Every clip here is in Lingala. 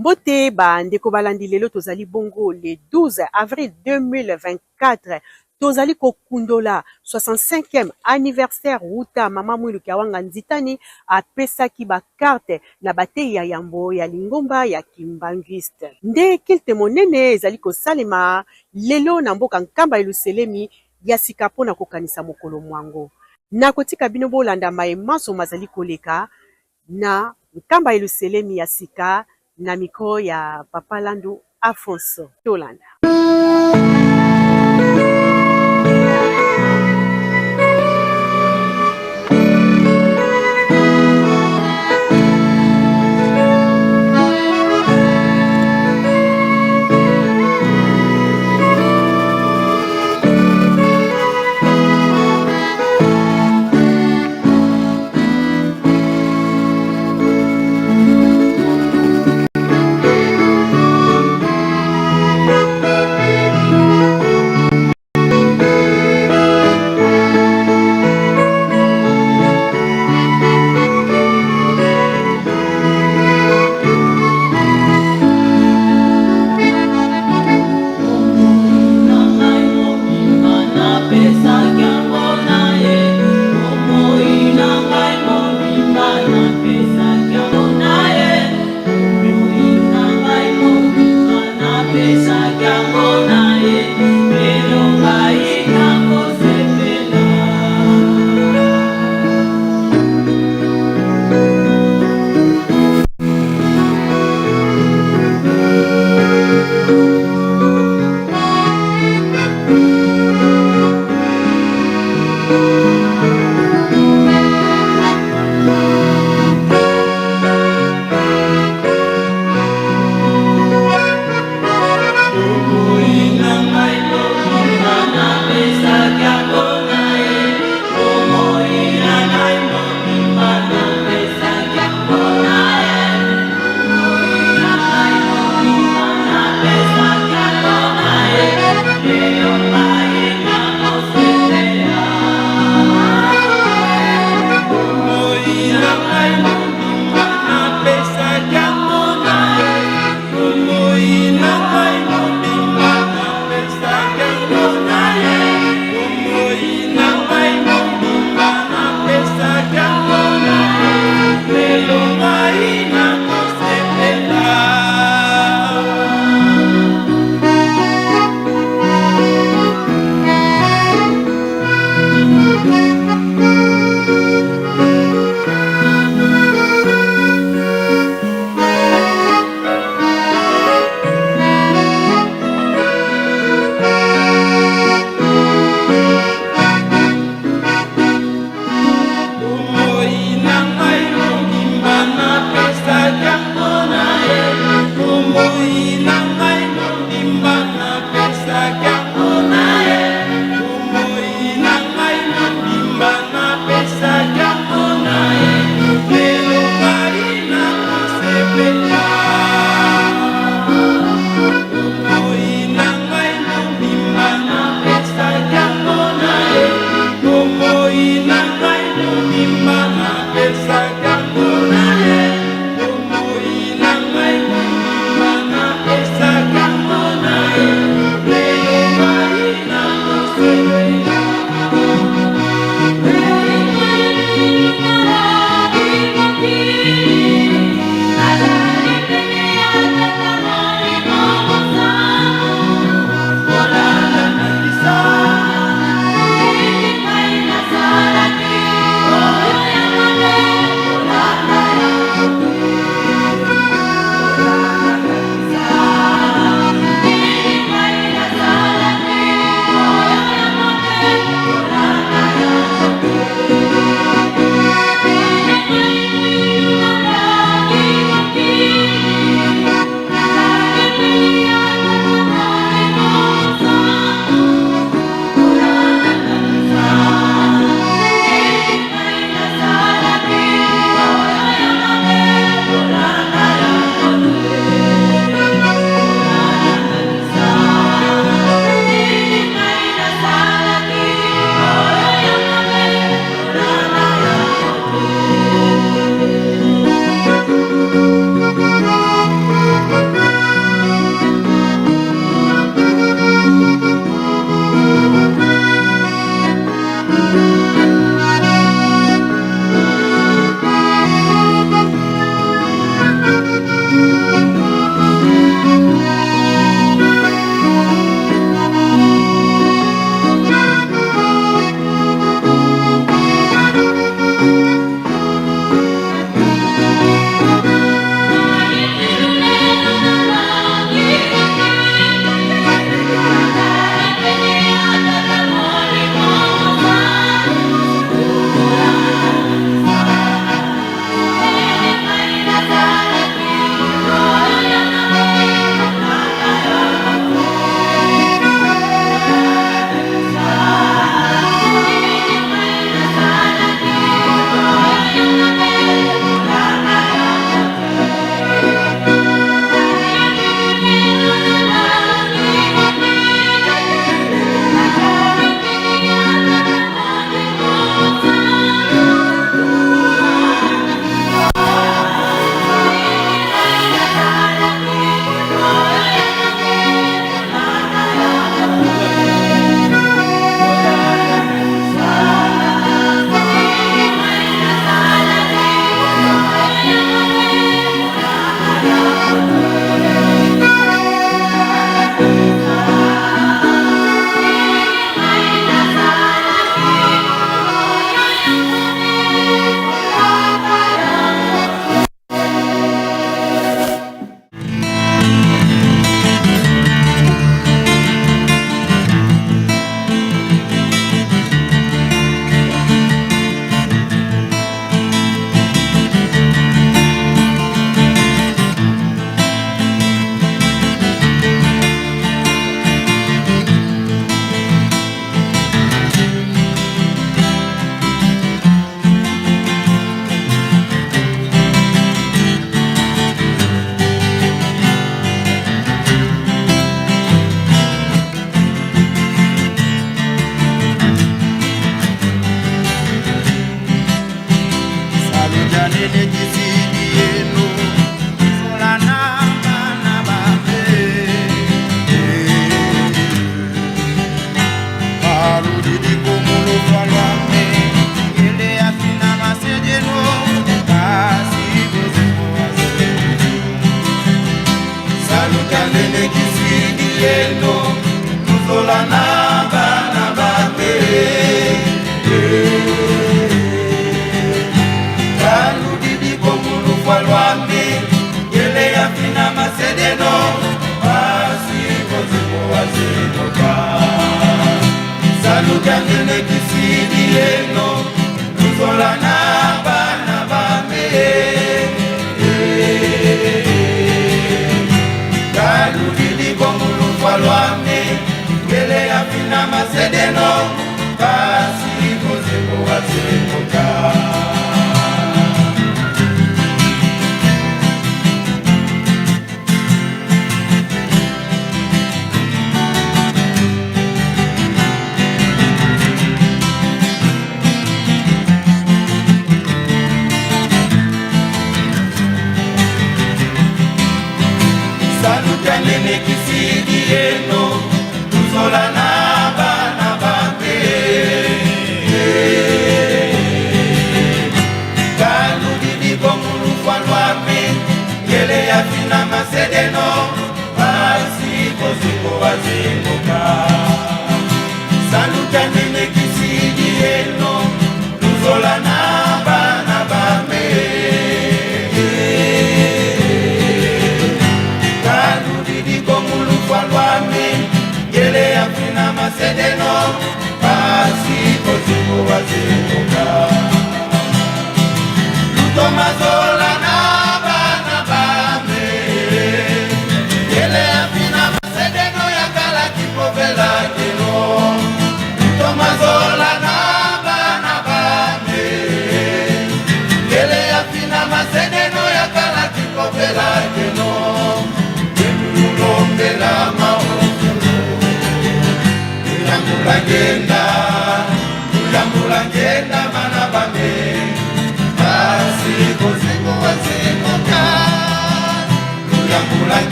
Mbote ba ndeko balandi lelo tozali bongo le 12 avril 2024 tozali kokundola 65e anniversaire wuta mama Mwilu Kiawanga Nzitani apesaki ba carte na bateyi ya yambo ya lingomba ya Kimbanguiste. Nde culte monene ezali kosalema lelo na mboka Nkamba Yeluselemi ya sika mpo na kokanisa mokolo mwango. Nakotika bino bolanda maye manso mazali koleka na Nkamba Yeluselemi ya sika na micro ya Papa Landu Afonso. Tolanda.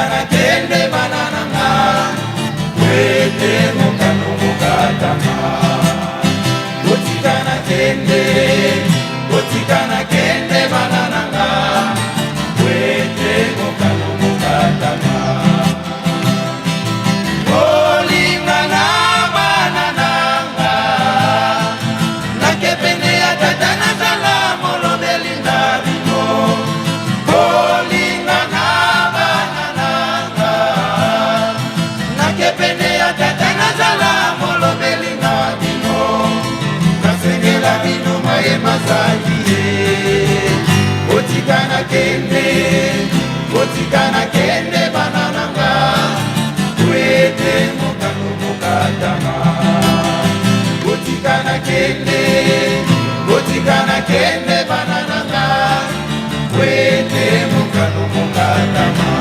Botikana kende bana na nga, po ete mokano mokatama. Botikana kende, botikana kende bana na nga, po ete mokano mokatama. Bolingana bana na nga, nakepene ya tata nazala molobeli na bino. Bolingana bana na nga, nakepene ya tata nazala molobeli na bino. Nasengela bino maye mazali ye. Botikana kende, botikana kende bana na nga, po ete mokano mokatama. Botikana kende, botikana kende bana na nga, po ete mokano mokatama.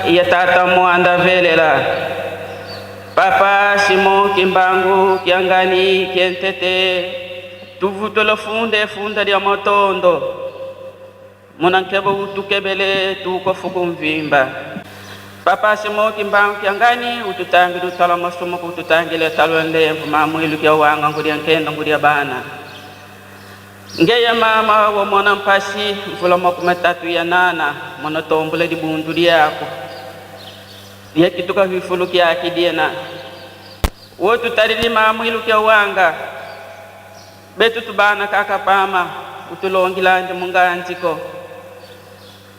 Ya tata Mwanda Velela, Papa Simon Kimbangu Kiangani Kientete, tuvutolo funde funda lya motondo munankebo utukebele tukofuku mvimba. Papa Simon Kimbangu Kiangani ututangile utala masumo kututangile talwende mvuma mwilu kya wanga ngulia nkenda ngulia bana ngeya mama wa mwana mpasi mvula 38 ya nana mwana tombula dibundu lyako lyakituka vifulu kyake diena wotutalili mamwilu kya wanga betu tubana kaka pama utulongilande munganziko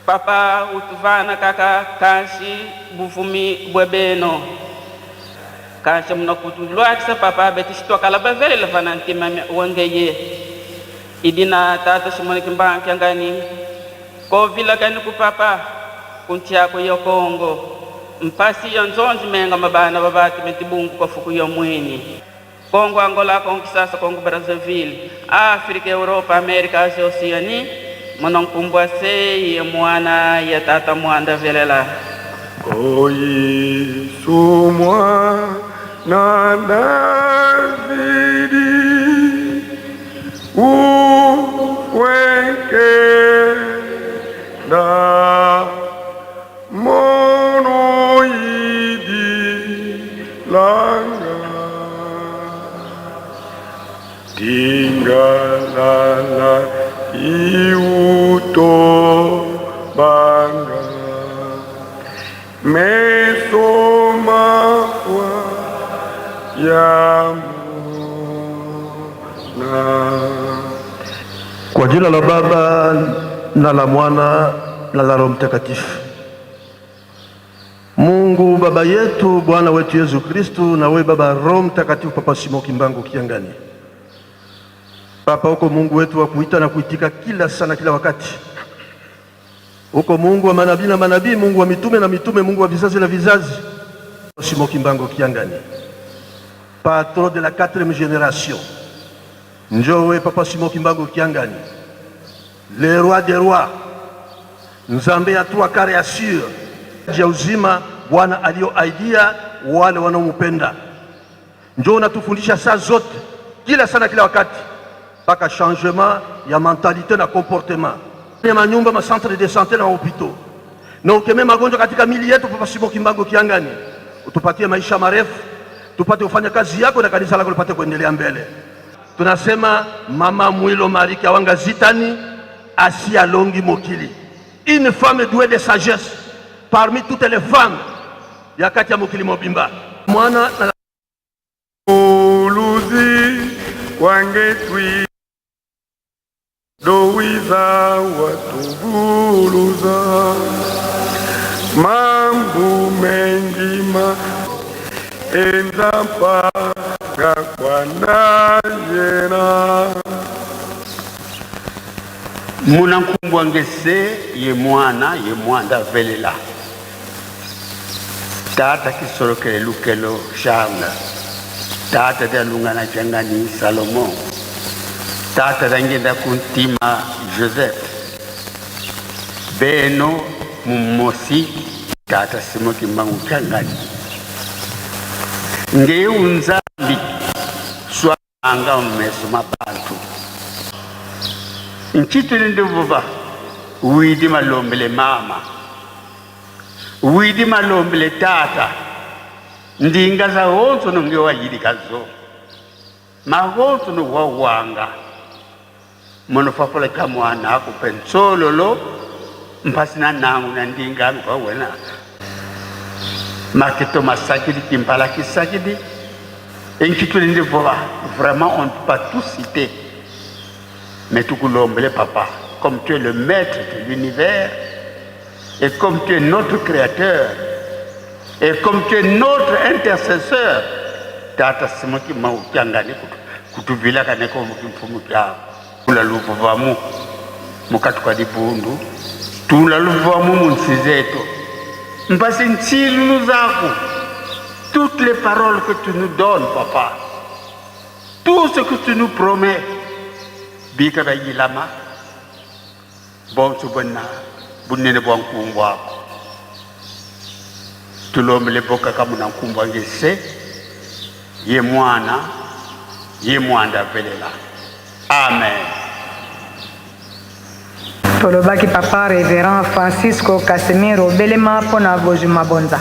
papa utuvana kaka kansi buvumi bwebeno kansi muna kutulwakisa papa betu sitwakala bavelela vana ntima wangeye idina tata Simoni Kimbangu Kiangani kovila kani ku papa kuntiako yo Kongo mpasi yo nzonzi menga mabana babati metibungu kwa fuku yo mwini Kongo, Angola, Kongo Kisasa, Kongo Brazzaville, Afrika, Europa, Amerika, Asia, Oceania, mononkumbwa se ye mwana ya tata Mwanda Velela. Koyesu mwana Davidi uwekenda mono idilanga dingalala iuto banga meso makwa yamona. Kwa jina la Baba na la Mwana na la Roho Mtakatifu. Mungu Baba yetu, Bwana wetu Yesu Kristu, na wewe Baba Roho Mtakatifu, Papa Simon Kimbangu Kiangani. Papa, uko Mungu wetu wa kuita na kuitika kila sana, kila wakati. Uko Mungu wa manabii na manabii, Mungu wa mitume na mitume, Mungu wa vizazi na vizazi. Simon Kimbangu Kiangani, patron de la 4e génération. Njoo wewe Papa Simon Kimbangu Kiangani, le roi des rois, Nzambe ya trois quarts ya sur ya uzima Bwana aliyoaidia wale wanaomupenda. Njoo unatufundisha saa zote, kila sana, kila wakati, mpaka changement ya mentalité na comportement ya manyumba, ma centre de santé na hôpitaux, na ukeme magonjwa katika mili yetu. Papa Simon Kimbangu Kiangani, utupatie maisha marefu, tupate kufanya kazi yako na kanisa lako lipate kuendelea mbele. Tunasema Mama Mwilo Marie Kiawanga Zitani Asia Longi Mokili, une femme douée de sagesse parmi toutes les femmes ya kati ya mokili mobimba. Mwana na Uluzi wangetwi dowiza watubuluza mambu mengi ma enza mpaka kwa nayena. Munankumbwa ngese ye mwana ye mwanda velela tata kisolokele lukelo Charles, tata dalungana jangani Salomon, tata dangenda kuntima Joseph, beno mumosi tata Simon Kimbangu Kiangani. Ngeu Nzambi swanga mumeso ma bantu ntshituli ndivuva widi malombele mama widi malombele tata ndingaza honso nonge wayilikazo mahonso nowawanga mono fafula ka mwana akupe nsololo mpasi na nangu na ndingami kwa wena maketo masakidi kimpala kisakidi enkituli ndivuva. Vraiment, on ne peut pas tout citer, mais tukulombele papa, comme tu es le maître de l'univers et comme tu es notre créateur et comme tu es notre intercesseur, tata Simon Kimbangu Kiangani kutuvilaka neko mfumu kyako tula luvuvamu mukati kwa dibundu tula luvuvamu munsi zetu mpasi ntsilu zaku. Toutes les paroles que tu nous donnes, papa, tout ce que tu nous promets, bika bayilama bonso bona bunene bwa nkumbu ako tulombele boka kamuna nkumbu angese ye mwana ye mwanda velela. Amen. Tolobaki papa révérend Francisco Casemiro belema mpo na bozwi mabonza.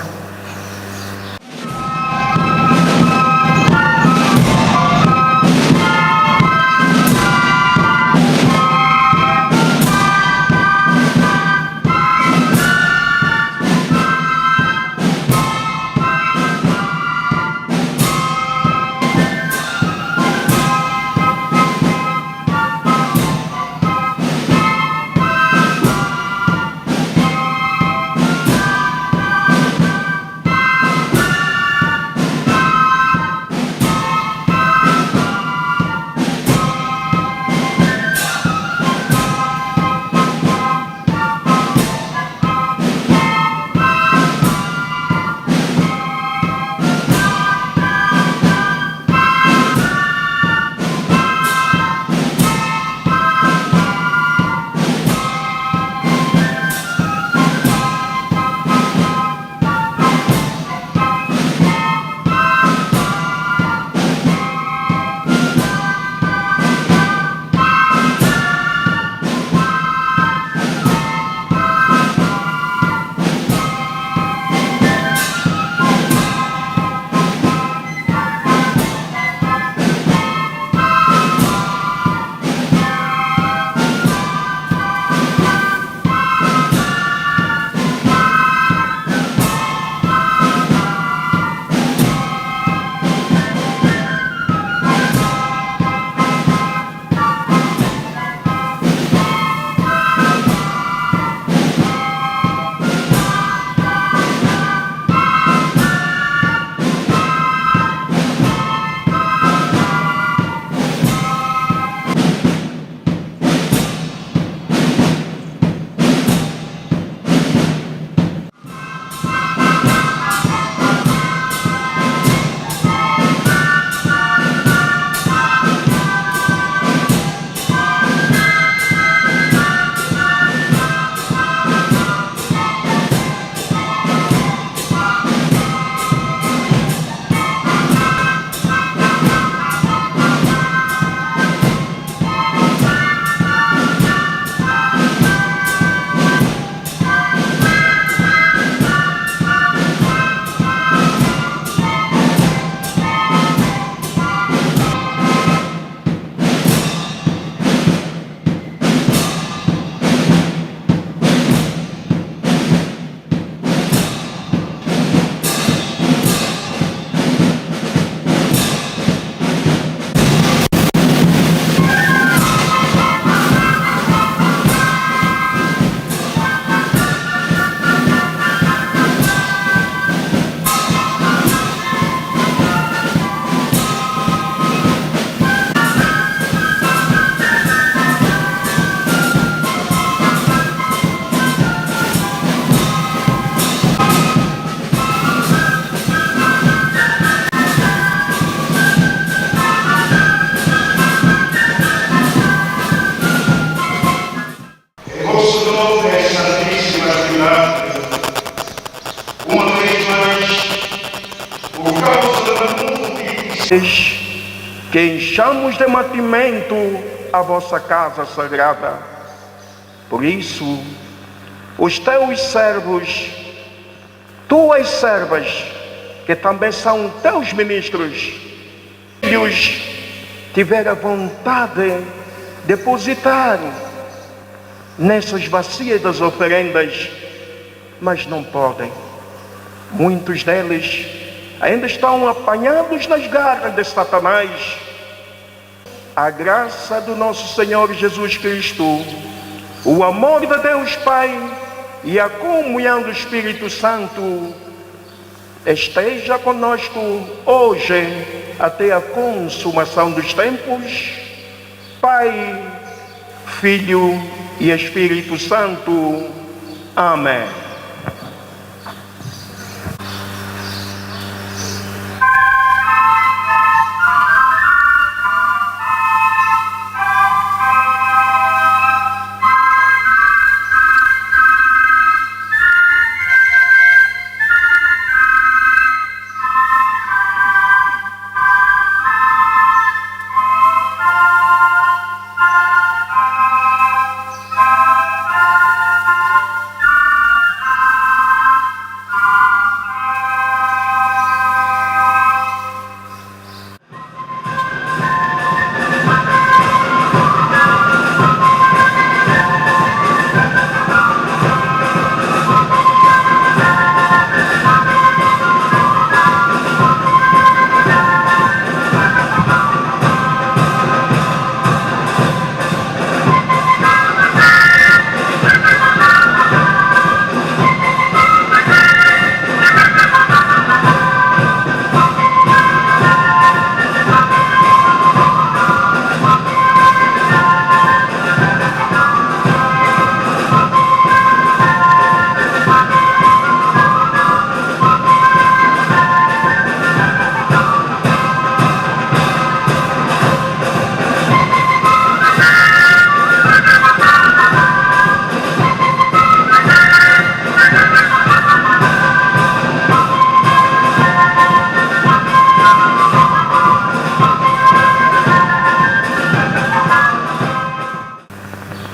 Uma vez mais, por causa da Que enchamos de mantimento a vossa casa sagrada. Por isso, os teus servos, tuas servas, que também são teus ministros, filhos, tiver a vontade de depositar nessas bacias das oferendas, mas não podem. Muitos deles ainda estão apanhados nas garras de Satanás. A graça do nosso Senhor Jesus Cristo, o amor de Deus Pai e a comunhão do Espírito Santo esteja conosco hoje até a consumação dos tempos. Pai, Filho e Espírito Santo. Amém.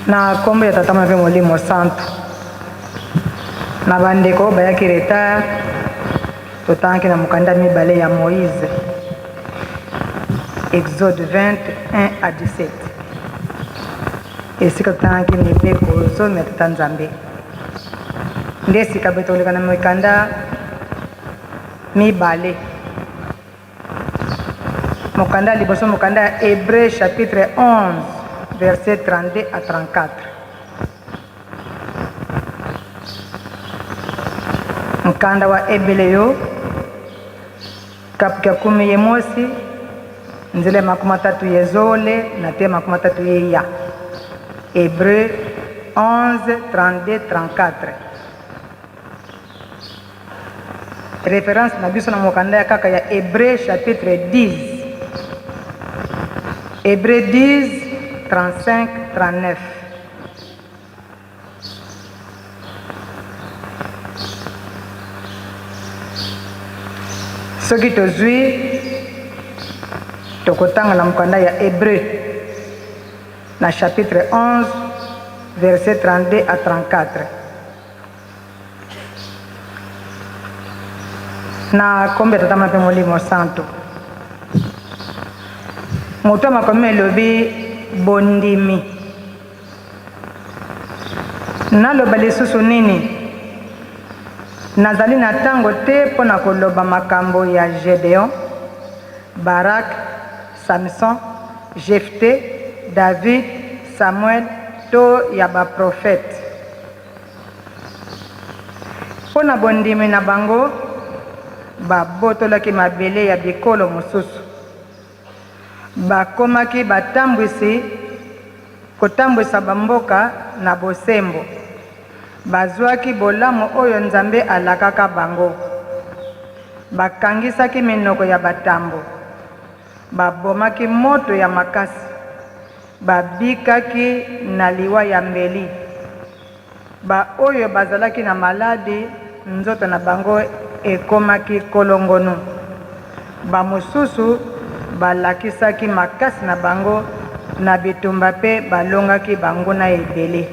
Na nkombo ya Tata, Mwana mpe Molimo Santu. Na bandeko oyo bayaki retard, totangaki na mokanda mibale ya Moïse, Exode 20, 1 à 17, esika totangaki mibeko zomi ya Tata Nzambe. Nde sika boye tokoleka na mikanda mibale. Mokanda ya liboso, mokanda ya Hebreu chapitre 11 verset 32 à 34. Mkanda wa Ebeleyo kapu ya kumi ye mosi nzela ya 30 ye zole na te 30 ye ya. Hebreu 11 32 34. Reference na biso na mokanda ya kaka ya Hebreu chapitre 10. Hebreu 10 35 39. Soki tozwi tokotanga na mokanda ya Hebreu na chapitre 11 verset 32 à 34. Na kombo ya Tata, Mwana mpe Molimo Santu. Moto ya makomi elobi bondimi. Naloba lisusu nini? Nazali na ntango te mpo na koloba makambo ya Gedeon, Barak, Samson, Jefte, David, Samuel to ya baprofete. Mpo na bondimi na bango, babotolaki mabele ya bikolo mosusu. Bakomaki batambwisi, kotambwisa bamboka na bosembo. Bazwaki bolamu oyo Nzambe alakaka bango. Bakangisaki minoko ya batambo. Babomaki moto ya makasi. Babikaki na liwa ya mbeli. Baoyo bazalaki na maladi, nzoto na bango ekomaki kolongonu. Bamosusu balakisaki makasi na bango na bitumba mpe balongaki banguna ebele.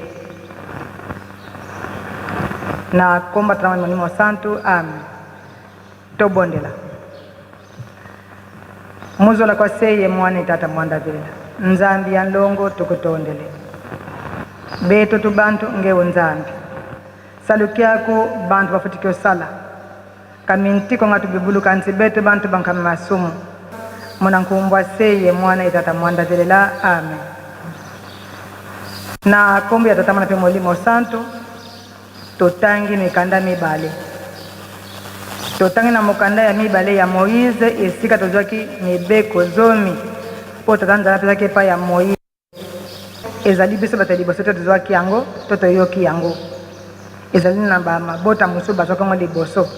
Na kombo ya Tata, Mwana, Molimo Santu, amen. Tobondela. Muzola kwa seye mwana tata mwanda velela. Nzambi ya nlongo tukutondele. Beto tu bantu ngeu Nzambi. Salukiaku bantu bafutikio sala. Kamintiko nga tubibuluka nsi beto bantu bankami masumu. Muna nkumbwa seye mwana tata mwanda velela. Amen. Na kombo ya Tata, Mwana mpe Molimo Santu, totangi mikanda mibale. Totangi na mokanda ya mibale ya Moize, esika tozwaki mibeko zomi oyo Tata Nzambe apesaki epai ya Moize. Ezali biso bato ya liboso te tozwaki yango to toyoki yango. Ezali na ba mabota mosusu bazwaki yango liboso.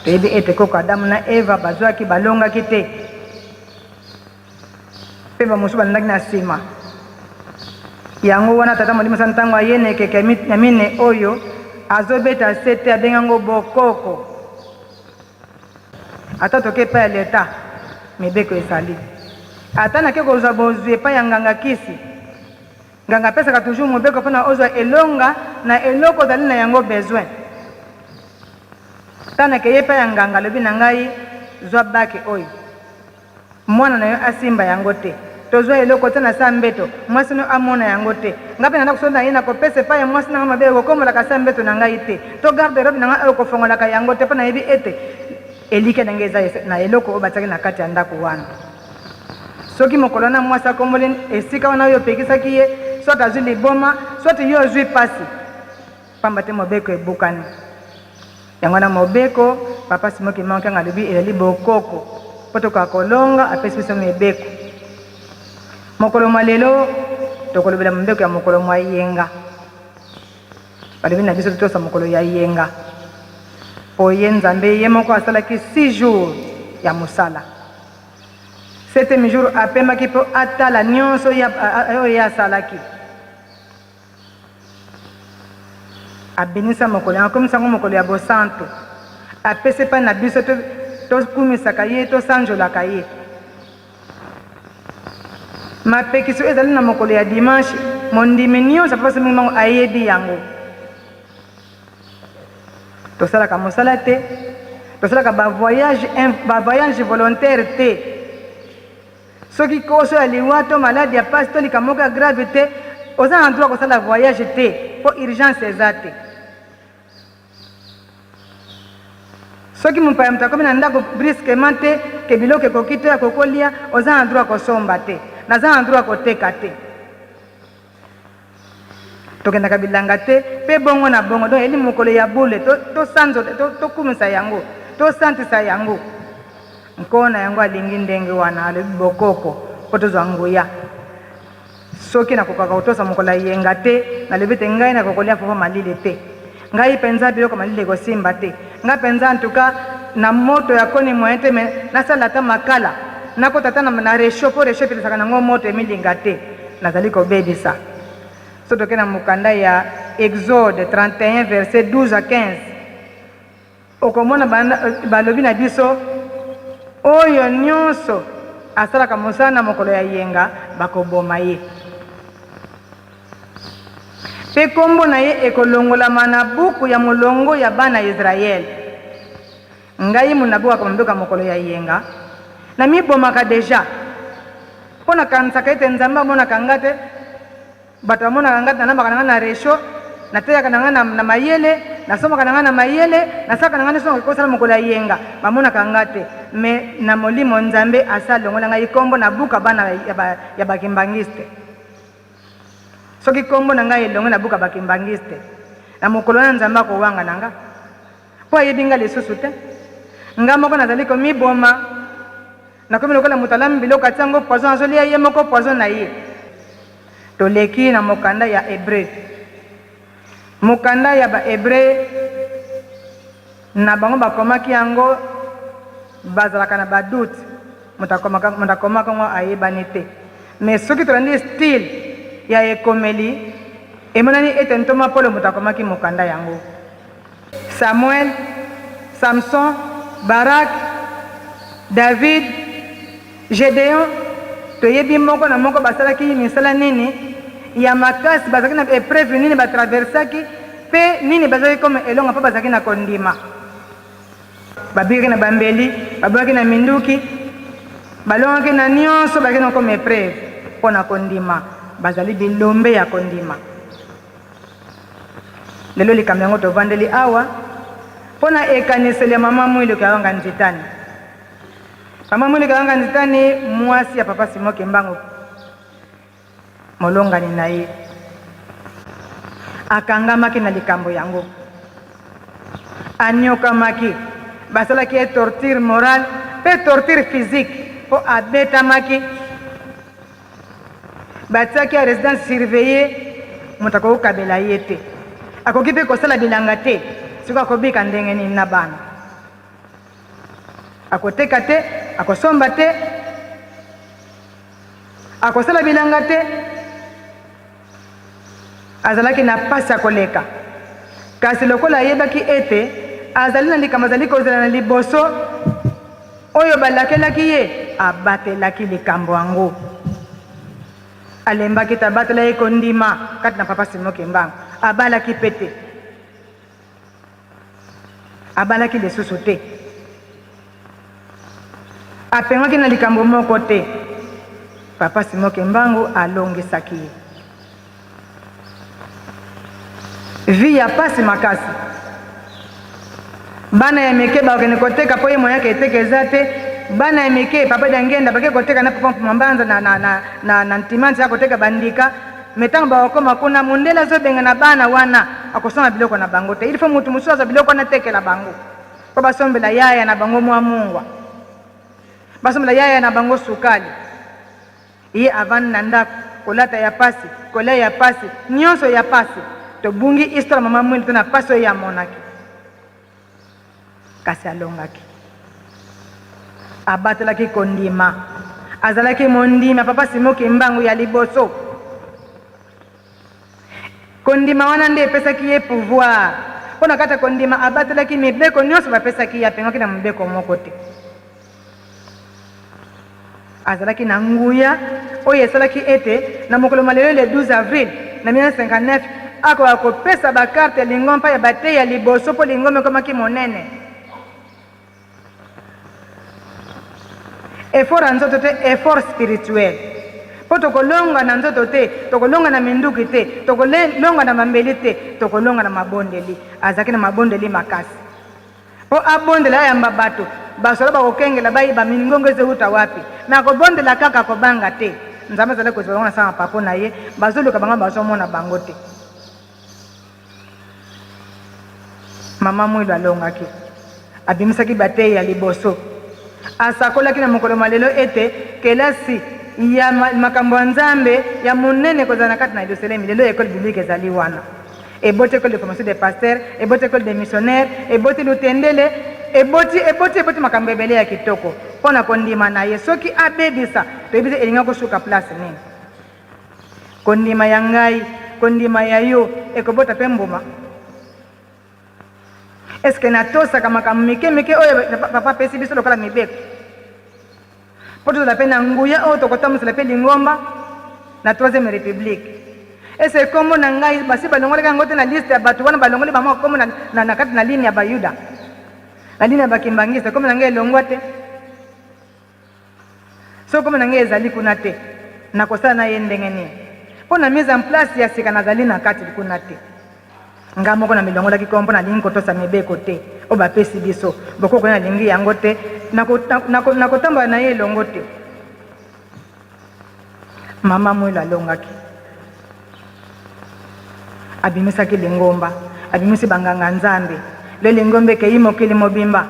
Toyebi ete koko Adamu na Eva bazwaki, balongaki te. Mpe bamosusu balandaki na nsima. Yango wana Tata Molimo Santu ntango aye na ekeke ya mine oyo, azobeta sete, abengi yango bokoko. Ata toke epai ya leta, mibeko ezali. Ata nake kozwa bozwi epai ya nganga kisi, nganga apesaka toujours mobeko mpona ozwa elonga na eloko ozali na yango besoin. Ntango nakei epai ya nganga, alobi na ngai, zwa baki oyo. Mwana na yo asimba yango te. Tozwa eloko te na sa mbeto, mwasi no amona yango te. Nga pe na ndako soki naye nakopesa epai ya mwasi na nga mabe okokombolaka sa mbeto na ngai te. To garde robe na ngai oyo kofongolaka yango te po nayebi ete elikya na ngai eza na eloko oyo batiaki na kati ya ndako wana. Soki mokolo wana mwasi akomboli esika wana oyo opekisaki ye, soit azwi liboma, soit yo ozwi pasi. Pamba te mobeko ebukani. Yango wana mobeko, Papa Simon Kimbangu Kiangani alobi ezali bokoko mpo tokoka kolonga, apesi biso mibeko. Mokolo mwa lelo tokolobela mobeko ya mokolo mwa yenga. Balobi na biso totosa mokolo ya yenga mpo ye Nzambe ye moko asalaki 6 jours ya mosala. Septième jour apemaki mpo atala nionso oyo ye asalaki. Abenisa mokolo yango, akomisa yango mokolo ya bosantu. Apesi epai na biso tokumisaka ye, tosanjolaka ye. Mapekiso ezali na mokolo ya dimanche, mondimi nyonso Papa Simon Kimbangu ayebi yango. Tosalaka mosala te, tosalaka ba voyage, ba voyage volontaire te. Soki koso ya liwa to maladi ya pasi to likambo moko ya grave te, oza na droit kosala voyage te po urgence eza te. Soki mopaya moto akomi na ndako brusquement te ke biloko ekoki to ya kokolia, oza na droit kosomba te. Naza na droit koteka te. Tokendaka bilanga te pe bongo na bongo. Donc eli mokolo ya bule to tosanzo to tokumisa yango, tosantisa yango. Nkolo na yango alingi ndenge wana, alobi bokoko po tozwa nguya. Soki nakokaka kotosa mokolo ya eyenga te, nalobi ete ngai nakoki kolia fufu malili te. Ngai penza biloko malili ekosimba te. Ngai penza en tout cas na moto ya koni moyen te mais nasala ata makala, nakota ata na rechaud po rechaud epelisaka nango moto emilinga te. Nazali kobebisa. Soki toke na mokanda ya Exode 31 verset 12 à 15, okomona balobi na biso oyo nionso asalaka mosala na mokolo ya yenga bakoboma ye. Mpe nkombo na ye ekolongolama na buku ya molongo ya bana ya Israël. Ngai moto nabukaka mobeko ya mokolo ya eyenga, namibomaka dejà, mpo nakanisaka ete Nzambe amonaka ngai te, bato bamonaka ngai te, nalambaka na ngai na rechaud, nateyaka na ngai na, na mayele, nasombaka na ngai na mayele, nasalaka na ngai nyonso nakoki kosala mokolo ya eyenga, bamonaka ngai te. Mais na molimo Nzambe asi alongola ngai nkombo, nabuka bana ya ba, ya ba kimbanguiste. Soki kombo na ngai elongwe na buka ba kimbanguiste, na mokolo wana Nzambe akowangana nga po ayebi nga lisusu te. Nga moko nazali komiboma, nakomi lokola moto alambi biloko atia yango poison, azolia ye moko poison na ye. Toleki na mokanda ya Hebreu. Mokanda ya ba Hebreu na bango bakomaki yango bazalaka na ba doute, moto akomaka moto akomaka yango ayebani te. Mais soki tolandi style ya ekomeli, emonani ete ntoma Polo moto akomaki mokanda yango. Samuel, Samson, Barak, David. Gedeon, toyebi moko na moko basalaki misala nini ya makasi, bazalaki na epreuve nini ba traversaki pe nini bazwaki comme elonga po bazalaki na kondima. Babikaki na bambeli, babwakaki na minduki, balongaki na nionso bazalaki na comme epreuve po na kondima. Bazali bilombe ya kondima. Lelo likambo yango tovandeli awa po na ekaniseli ya mama Mwilu Kiawanga Nzitani. Mama Mwilu Kiawanga Nzitani, mwasi ya papa Simon Kimbangu, molongani na ye, akangamaki na likambo yango, anyokamaki, basalaki ye torture morale pe torture physique po abetamaki. Batiaki ya residence surveillee, moto akoki kokabela ye te, akoki mpe kosala bilanga te. Sikoyo akobika ndenge nini na bana? Akoteka te, akosomba te, akosala bilanga te. Azalaki na mpasi ya koleka, kasi lokola ayebaki ete azali na likambo azali kozela na liboso oyo balakelaki ye, abatelaki likambo yango. Alembaki te, abatelaki kondima kati na Papa Simon Kimbangu. Abalaki mpe te, abalaki lisusu te, apengwaki na likambo moko te. Papa Simon Kimbangu alongisaki ye. Vie ya pasi makasi. Bana ya mike bakende koteka po ye moyen ya keteka eza te. Bana ya mike papa Diangienda bake koteka na papa Mpuma Mbanza na, na, na, na, na Ntimanzi ya koteka bandika. Mais tango bakokoma kuna mundele azobengana bana wana akosomba biloko na bango te. Il faut mutu mosusu azwa biloko wana atekela bango po basombela yaya na bango mwa mungwa, basombela yaya na bango sukali. Ye avandi na ndaku, kolata ya pasi, kolia ya pasi, nionso ya pasi. Tobungi histoire ya mama Mwindu te na pasi oyo ye amonaki. Kasi alongaki. Abatelaki kondima. Azalaki mondimi ya Papa Simon Kimbangu ya liboso. Kondima wana nde epesaki ye pouvoir. Mpo na kati ya kondima abatelaki mibeko nionso bapesaki ye, apengwaki na mobeko moko te. Azalaki na nguya oyo esalaki ete na mokolo mwa lelo, le 12 avril na 1959, akoka kopesa ba carte ya lingompa ya bateyi ya liboso mpo lingomba ekomaki monene. Effort ya nzoto te, effort spirituel. Mpo tokolonga na nzoto te, tokolonga na minduki te, tokolonga na mambeli te, tokolonga na mabondeli. Azalaki na mabondeli makasi. Po abondela ayamba bato, basoda bakokengela bayeba mingongo ezowuta wapi. Mais akobondela kaka akobanga te. Nzambe azali kozwa bango na sa mapapu na ye, bazoluka bango bazomona bango te. Mama Mwilu alongaki. Abimisaki bateyi ya liboso. Asakolaki na mokolo mwa lelo ete kelasi ya makambo ya Nzambe ya monene ekozala na kati na Yelusalemi. Lelo ecole biblique ezali wana. Eboti ecole de formation des pasteurs, eboti ecole des missionnaires, eboti lutendele, eboti eboti eboti makambo ebele ya kitoko mpo na kondima na ye. Soki abebisa, toyebi te elingi kosuka place nini. Kondima ya ngai, kondima ya yo ekobota mpe mbuma. Est-ce que natosaka makambo mike mike oyo papa apesi biso lokola mibeko? Mpo tozala mpe na nguya oyo tokotambwisela mpe lingomba na troisième republique. Ese kombo na ngai basi balongolaki yango te na liste ya bato wana, balongoli bango kombo na, na, na kati na ligne ya Bayuda, na ligne ya bakimbangiste, kombo na ngai elongwa te. Soki kombo na ngai ezali kuna te, nakosala na ye ndenge nini? Mpo na mise en place ya sika nazali na kati kuna te. Nga moko na milongolaki kombo nalingi kotosa mibeko te oyo bapesi biso. Bokoko ye nalingi yango te, nakotambola na ye elongo te. Mama Mwilu alongaki. Abimisaki lingomba, abimisi banganga Nzambe. Le lingomba ekeyi mokili mobimba.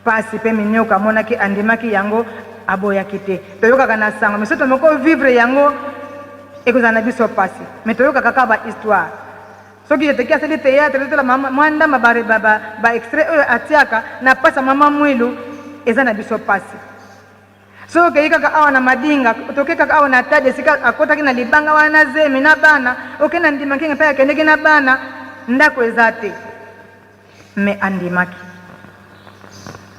Pasi pe minioko amonaki andimaki yango aboyaki te. Toyokaka na sango mais soki tomeki ko vivre yango ekozala na biso pasi. Mais toyokaka kaka ba histoire. Soki Jeteki asali theatre totala mwa ndamba ba extrait oyo atiaka na pasi ya mama Mwilu eza na biso pasi. Soki okeyi kaka awa na Madinga, toke kaka awa na Tadi esika akotaki na libanga wana na zemi na bana, oke na Ndima Nkenga epai akendeki na bana, ndako eza te. Mais andimaki.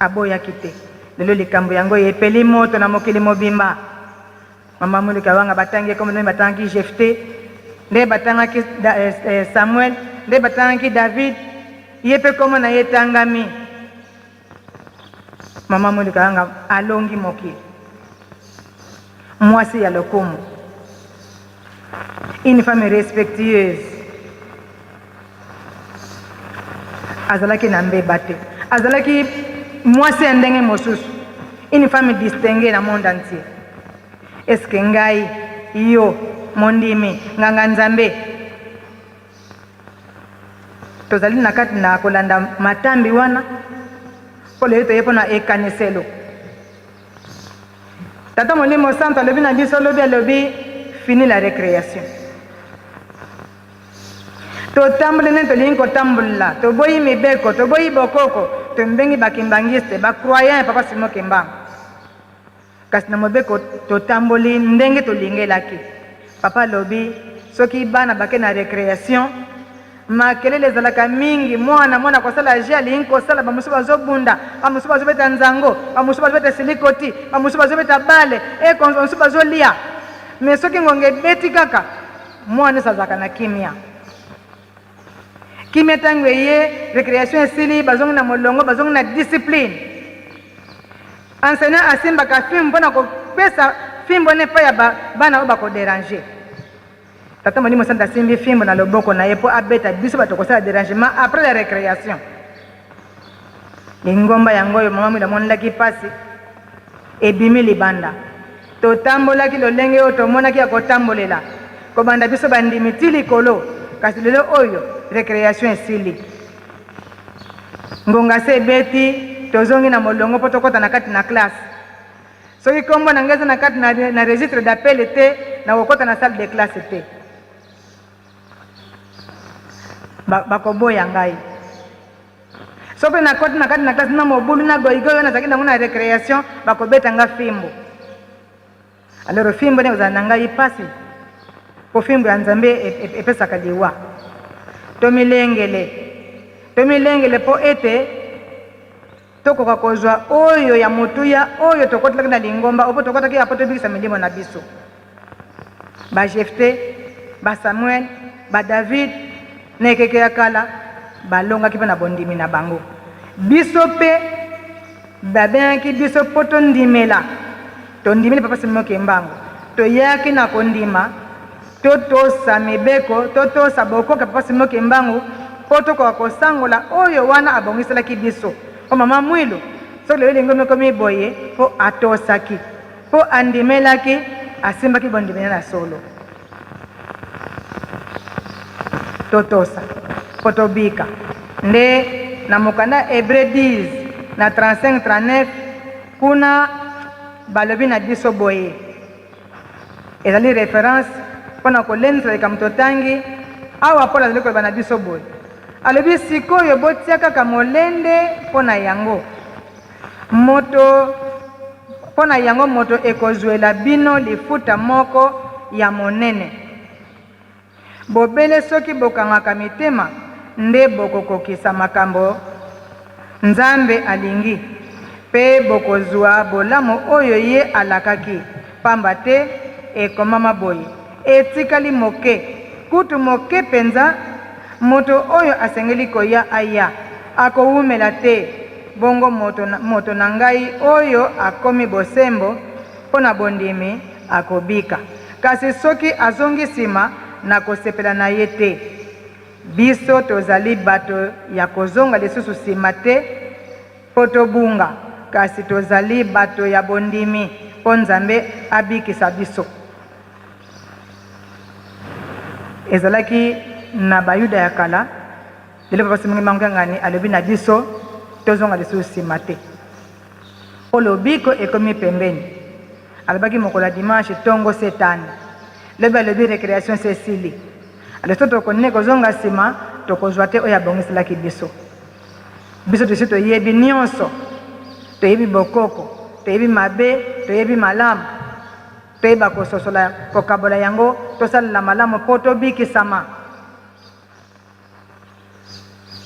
Aboyaki te. Lelo likambo yango epeli moto na mokili mobimba. Mama Mwilu Kiawanga batangi ye kombo ndenge batangaki Jephte, ndenge batangaki Samuel, ndenge batangaki David, ye pe kombo na ye etangami. Mama Mwilu Kiawanga alongi mokili. Mwasi ya lokumu. Une femme respectueuse. Azalaki na mbeba te. Azalaki mwasi ya ndenge mosusu. Une femme distinguee na monde entier. Est-ce que ngai, yo, mondimi, nganga Nzambe, tozali na kati na kolanda matambi wana? Mpo lelo toye mpo na ekaniselo. Tata Molimo Santu alobi na biso lobi, alobi fini la recreation. Totamboli ndenge tolingi kotambola, toboyi mibeko, toboyi bokoko, tombengi ba kimbanguiste, ba croyants ya Papa Simon Kimbangu. Kasi na mobeko totamboli ndenge tolingelaki. Papa alobi soki bana bake na recreation, makelele ezalaka mingi, mwana mwana akosala jeu alingi kosala, ba mosusu bazobunda, ba mosusu bazobeta nzango, ba mosusu bazobeta silikoti, ba mosusu bazobeta bale, e ba mosusu bazolia. Mais soki ngonga ebeti kaka, Mwana nionso azalaka na kimia. Kimia tango eye, recreation esili, bazongi na molongo, bazongi na discipline. Enseignant asimbaka fimbu pona kopesa fimbu wana epai ya ba bana oyo bako deranger. Tata Molimo Santu asimbi fimbu na loboko na ye po abeta biso bato kosala derangement après la recreation. Lingomba yango oyo Mama Mwinda amonelaki pasi ebimi libanda. Totambolaki lolenge oyo tomonaki ya kotambolela, kobanda biso bandimi tii likolo, kasi lelo oyo recreation esili. Ngonga se ebeti, tozongi na molongo mpo tokota na kati na classe. Soki kombo na ngai eza na kati na, na registre d'appel te, nakokota na salle de classe te. Ba, bakoboya ngai. Soki nakoti na kati na classe na mobulu na goigoi oyo nazalaki nango na recreation, bakobeta nga fimbo. Alors fimbo nde ekozala na ngai pasi, po fimbo ya Nzambe epesaka liwa. Tomilengele, tomilengele po ete tokoka kozwa oyo ya motuya oyo tokotelaki na lingomba, oyo po tokotaki awa po tobikisa milimo na biso. Ba Jephte, ba Samuel, ba David na ekeke ya kala balongaki mpo na bondimi na bango. Biso mpe babengaki biso mpo tondimela. Tondimeli Papa Simon Kimbangu. Toyaki na kondima totosa mibeko, totosa bokoko ya Papa Simon Kimbangu mpo tokoka kosangola oyo wana abongiselaki biso. Mpo Mama Mwilu, soki lelo lingomba ekomi boye mpo atosaki. Mpo andimelaki, asimbaki bondimi na solo. Totosa, mpo tobika. Nde na mokanda Hebreu 10 na 35, 39, kuna balobi na biso boye, ezali reference mpo na kolendisa likambo totangi awa. Paul azali koloba na biso boye, alobi, Sikoyo botia kaka molende mpo na yango. Moto, mpo na yango moto ekozwela bino lifuta moko ya monene. Bobele soki bokangaka mitema nde bokokokisa makambo Nzambe alingi, mpe bokozwa bolamu oyo ye alakaki, pamba te ekomama boye, Etikali moke, kutu moke penza, moto oyo asengeli koya aya, akowumela te. Bongo moto, moto na ngai oyo akomi bosembo mpo na bondimi akobika. Kasi soki azongi sima, nakosepela na ye te. Biso tozali bato ya kozonga lisusu sima te mpo tobunga, kasi tozali bato ya bondimi mpo Nzambe abikisa biso. Ezalaki na Bayuda ya kala. Lelo Papa Simon Kimbangu Kiangani alobi na biso tozonga lisusu sima te po lobiko ekomi pembeni. Alobaki mokolo ya dimanche tongo se etani. Lobi alobi recreation se esili. Alors soki tokontinue kozonga sima tokozua te oyo abongiselaki biso. Biso tosi toyebi nionso, toyebi bokoko, toyebi mabe, toyebi malamu. Toyeba kososola, kokabola yango, tosalela malamu po tobikisama.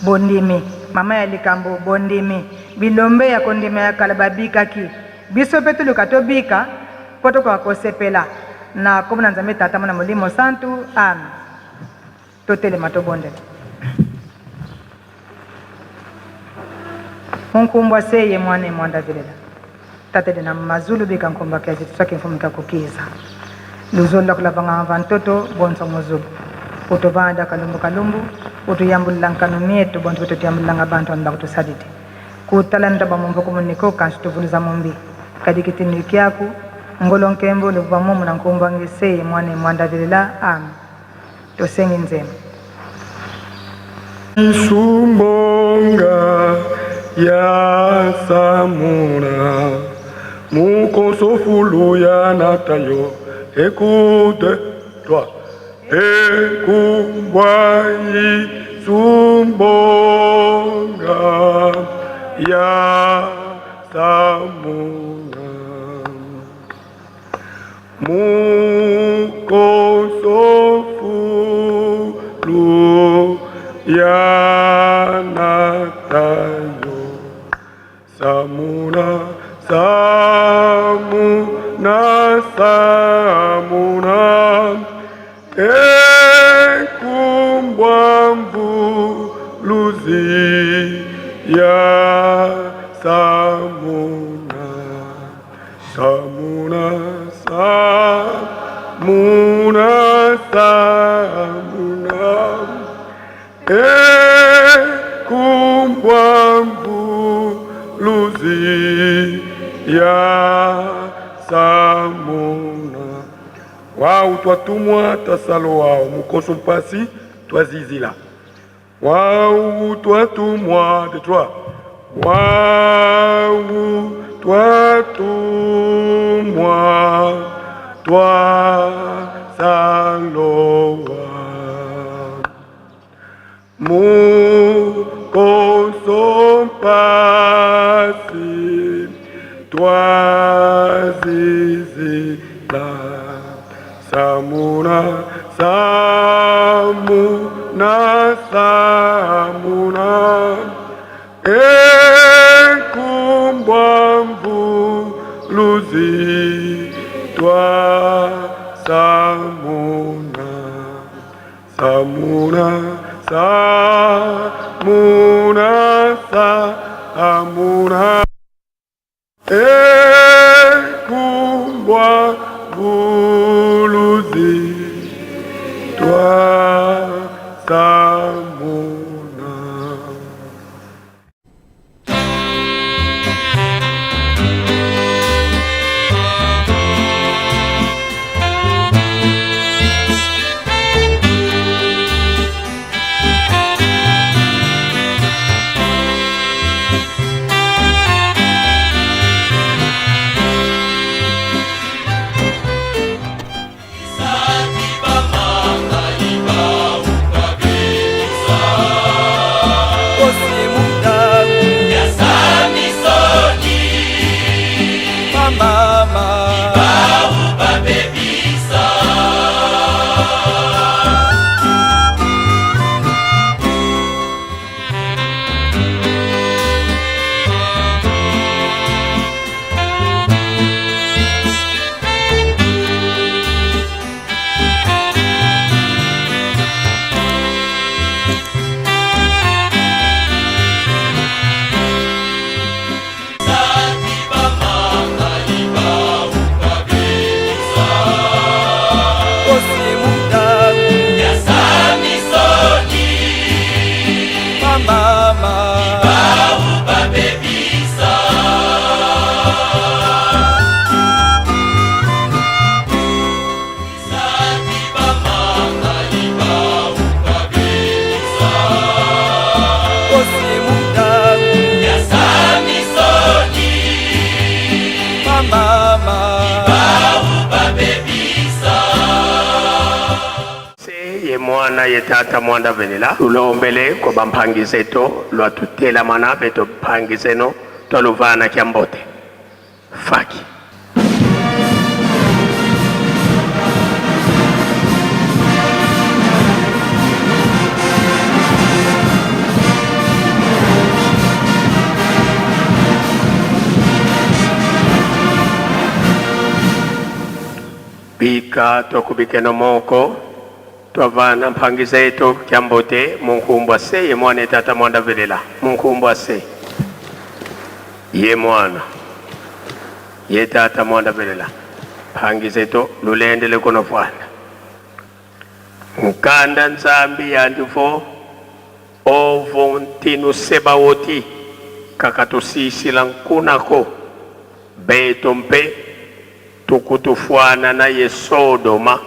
Bondimi. Mama ya likambo, bondimi. Bilombe ya kondima ya kala babikaki. Biso mpe toluka tobika mpo tokoka kosepela. Na kombo na Nzambe Tata, Mwana, Molimo Santu. Amen. Totelema tobondela. Munkumbwa seye mwana emwanda velela. Tata de na mazulu bika nkomba kia zitu swaki mfumu kia kukiza. Luzolo la kulavanga va ntoto bonso muzulu. Utuvanda kalumbu kalumbu, utuyambulila nkanu mietu bonso betu tuyambulilanga bantu anu bakutusadidi. Kutala ntaba mumvu kumuniko kanshi tuvuluza mumbi. Kadi kitinu kiaku, ngolo nkembo luvuba mumu na nkumbwa nge seye mwana emwanda velela. Amen. Tosengi nzembo. Isumbonga ya samuna mukosofulu ya natayo écoute toi ekumbwa isumbonga ya samuna Mukosofulu ya natayo Samuna samuna samuna Ekumbwa mvuluzi ya samuna Samuna, samuna, samuna, ekumbwa mvuluzi ya samuna. Wau twatumwa tasalo wao mukoso mpasi twazizila wau twatumwa de trois wau twatumwa twasalowa mukoso mpasi twazizila samuna samuna samuna ekumbwa mvuluzi twa samuna samuna samuna samuna ekumbwa mvuluzi twa samuna. Ye mwana ye tata mwanda velela tulombele kwa bampangizeto lwatutelamana beto pangizeno twaluvana kya mbote faki. Bika twakubikeno moko twavana mphangi zetu kyambote munkumbwa se ye mwana etata mwanda velela munkumbwa se ye mwana ye tata mwanda velela mphangi zetu lulendele kuno fwana nkanda nzambi yandivo ovo ntinu sebawoti kakatusisila nkunako beto mpe Tukutufuana na ye Sodoma,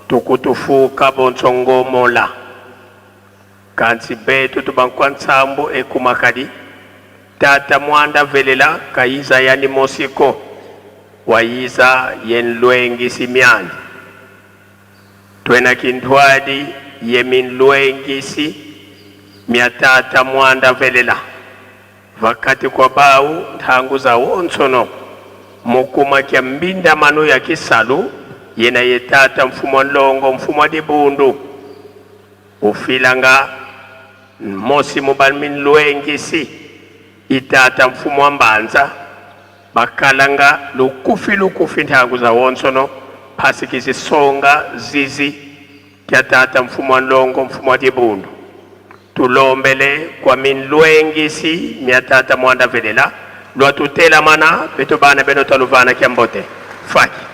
tukutufuka bonso Ngomola. Kansi betu tubankwa nsambu ekumakadi, Tata mwanda velela kayiza yani mosiko, wayiza ye nlwengisi myandi. Twena kintwadi ye minlwengisi mya Tata mwanda velela. Vakati kwa bau nthangu za wonsono mukuma kya mbindamano ya kisalu yena ye tata mfumu wa nlongo mfumu wa dibundu ufilanga mosi mubalmi nlwengisi itata mfumu wa mbanza bakalanga lukufi lukufi nthangu za wonsono phasi songa zizi kya tata mfumu wa nlongo mfumu wa dibundu Tulombele kwa minlwengisi mya tata mwanda velela lwa tutelamana beto bana beno twaluvana kya mbote faki.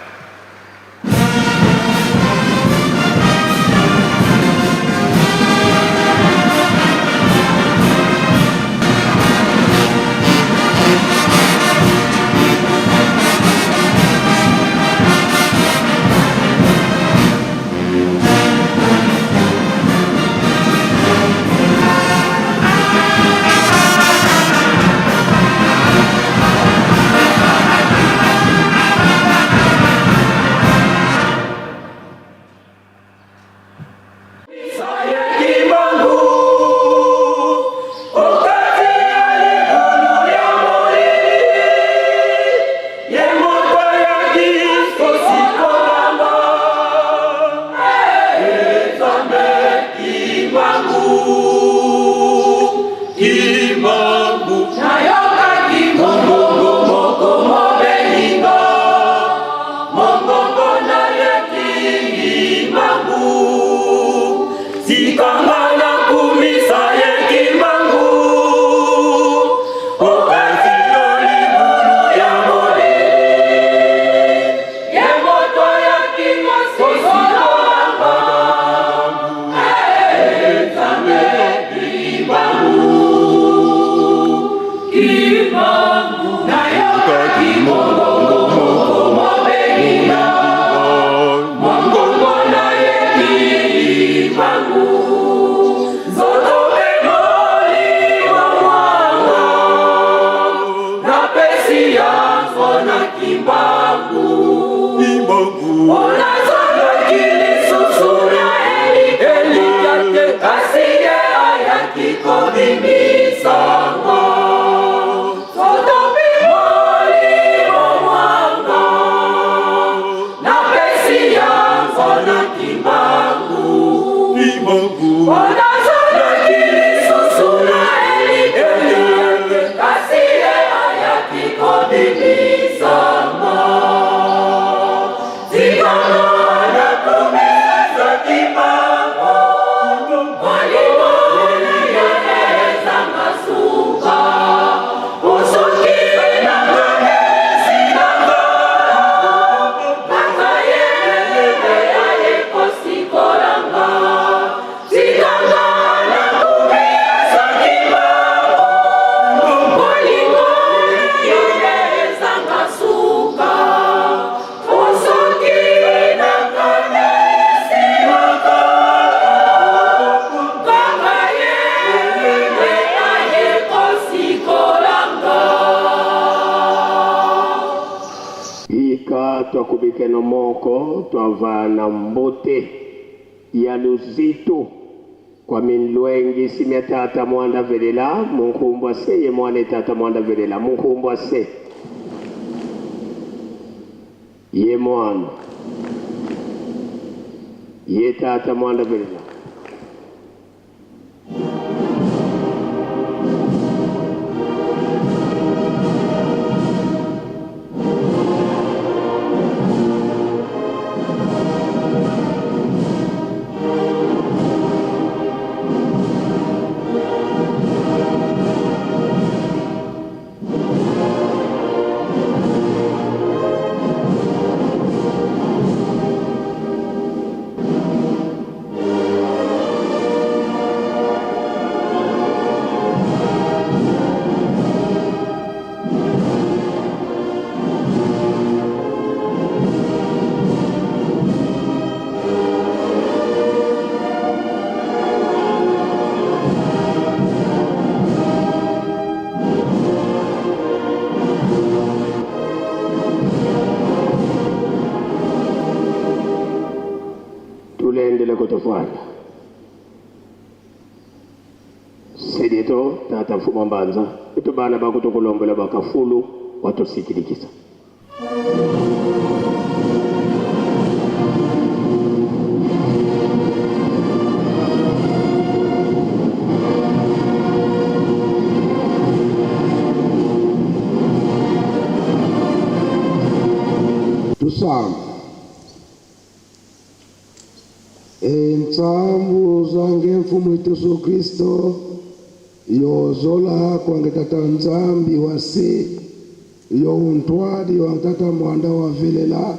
Ika twakubikeno moko twavana mbote ya luzitu kwa minlwengi simya tata mwanda velela munkumbwa se ye mwana tata mwanda velela munkumbwa se ye mwana ye tata mwanda velela. kutofwanda. Sidito tata mfumu mbanza itu bana bakutukulombela bakafulu watusikilikisa. Tusamba entsambu zange mfumu Yesu Kristo yozola kwange tata Nzambi wase yo untwali wa tata mwanda wa velela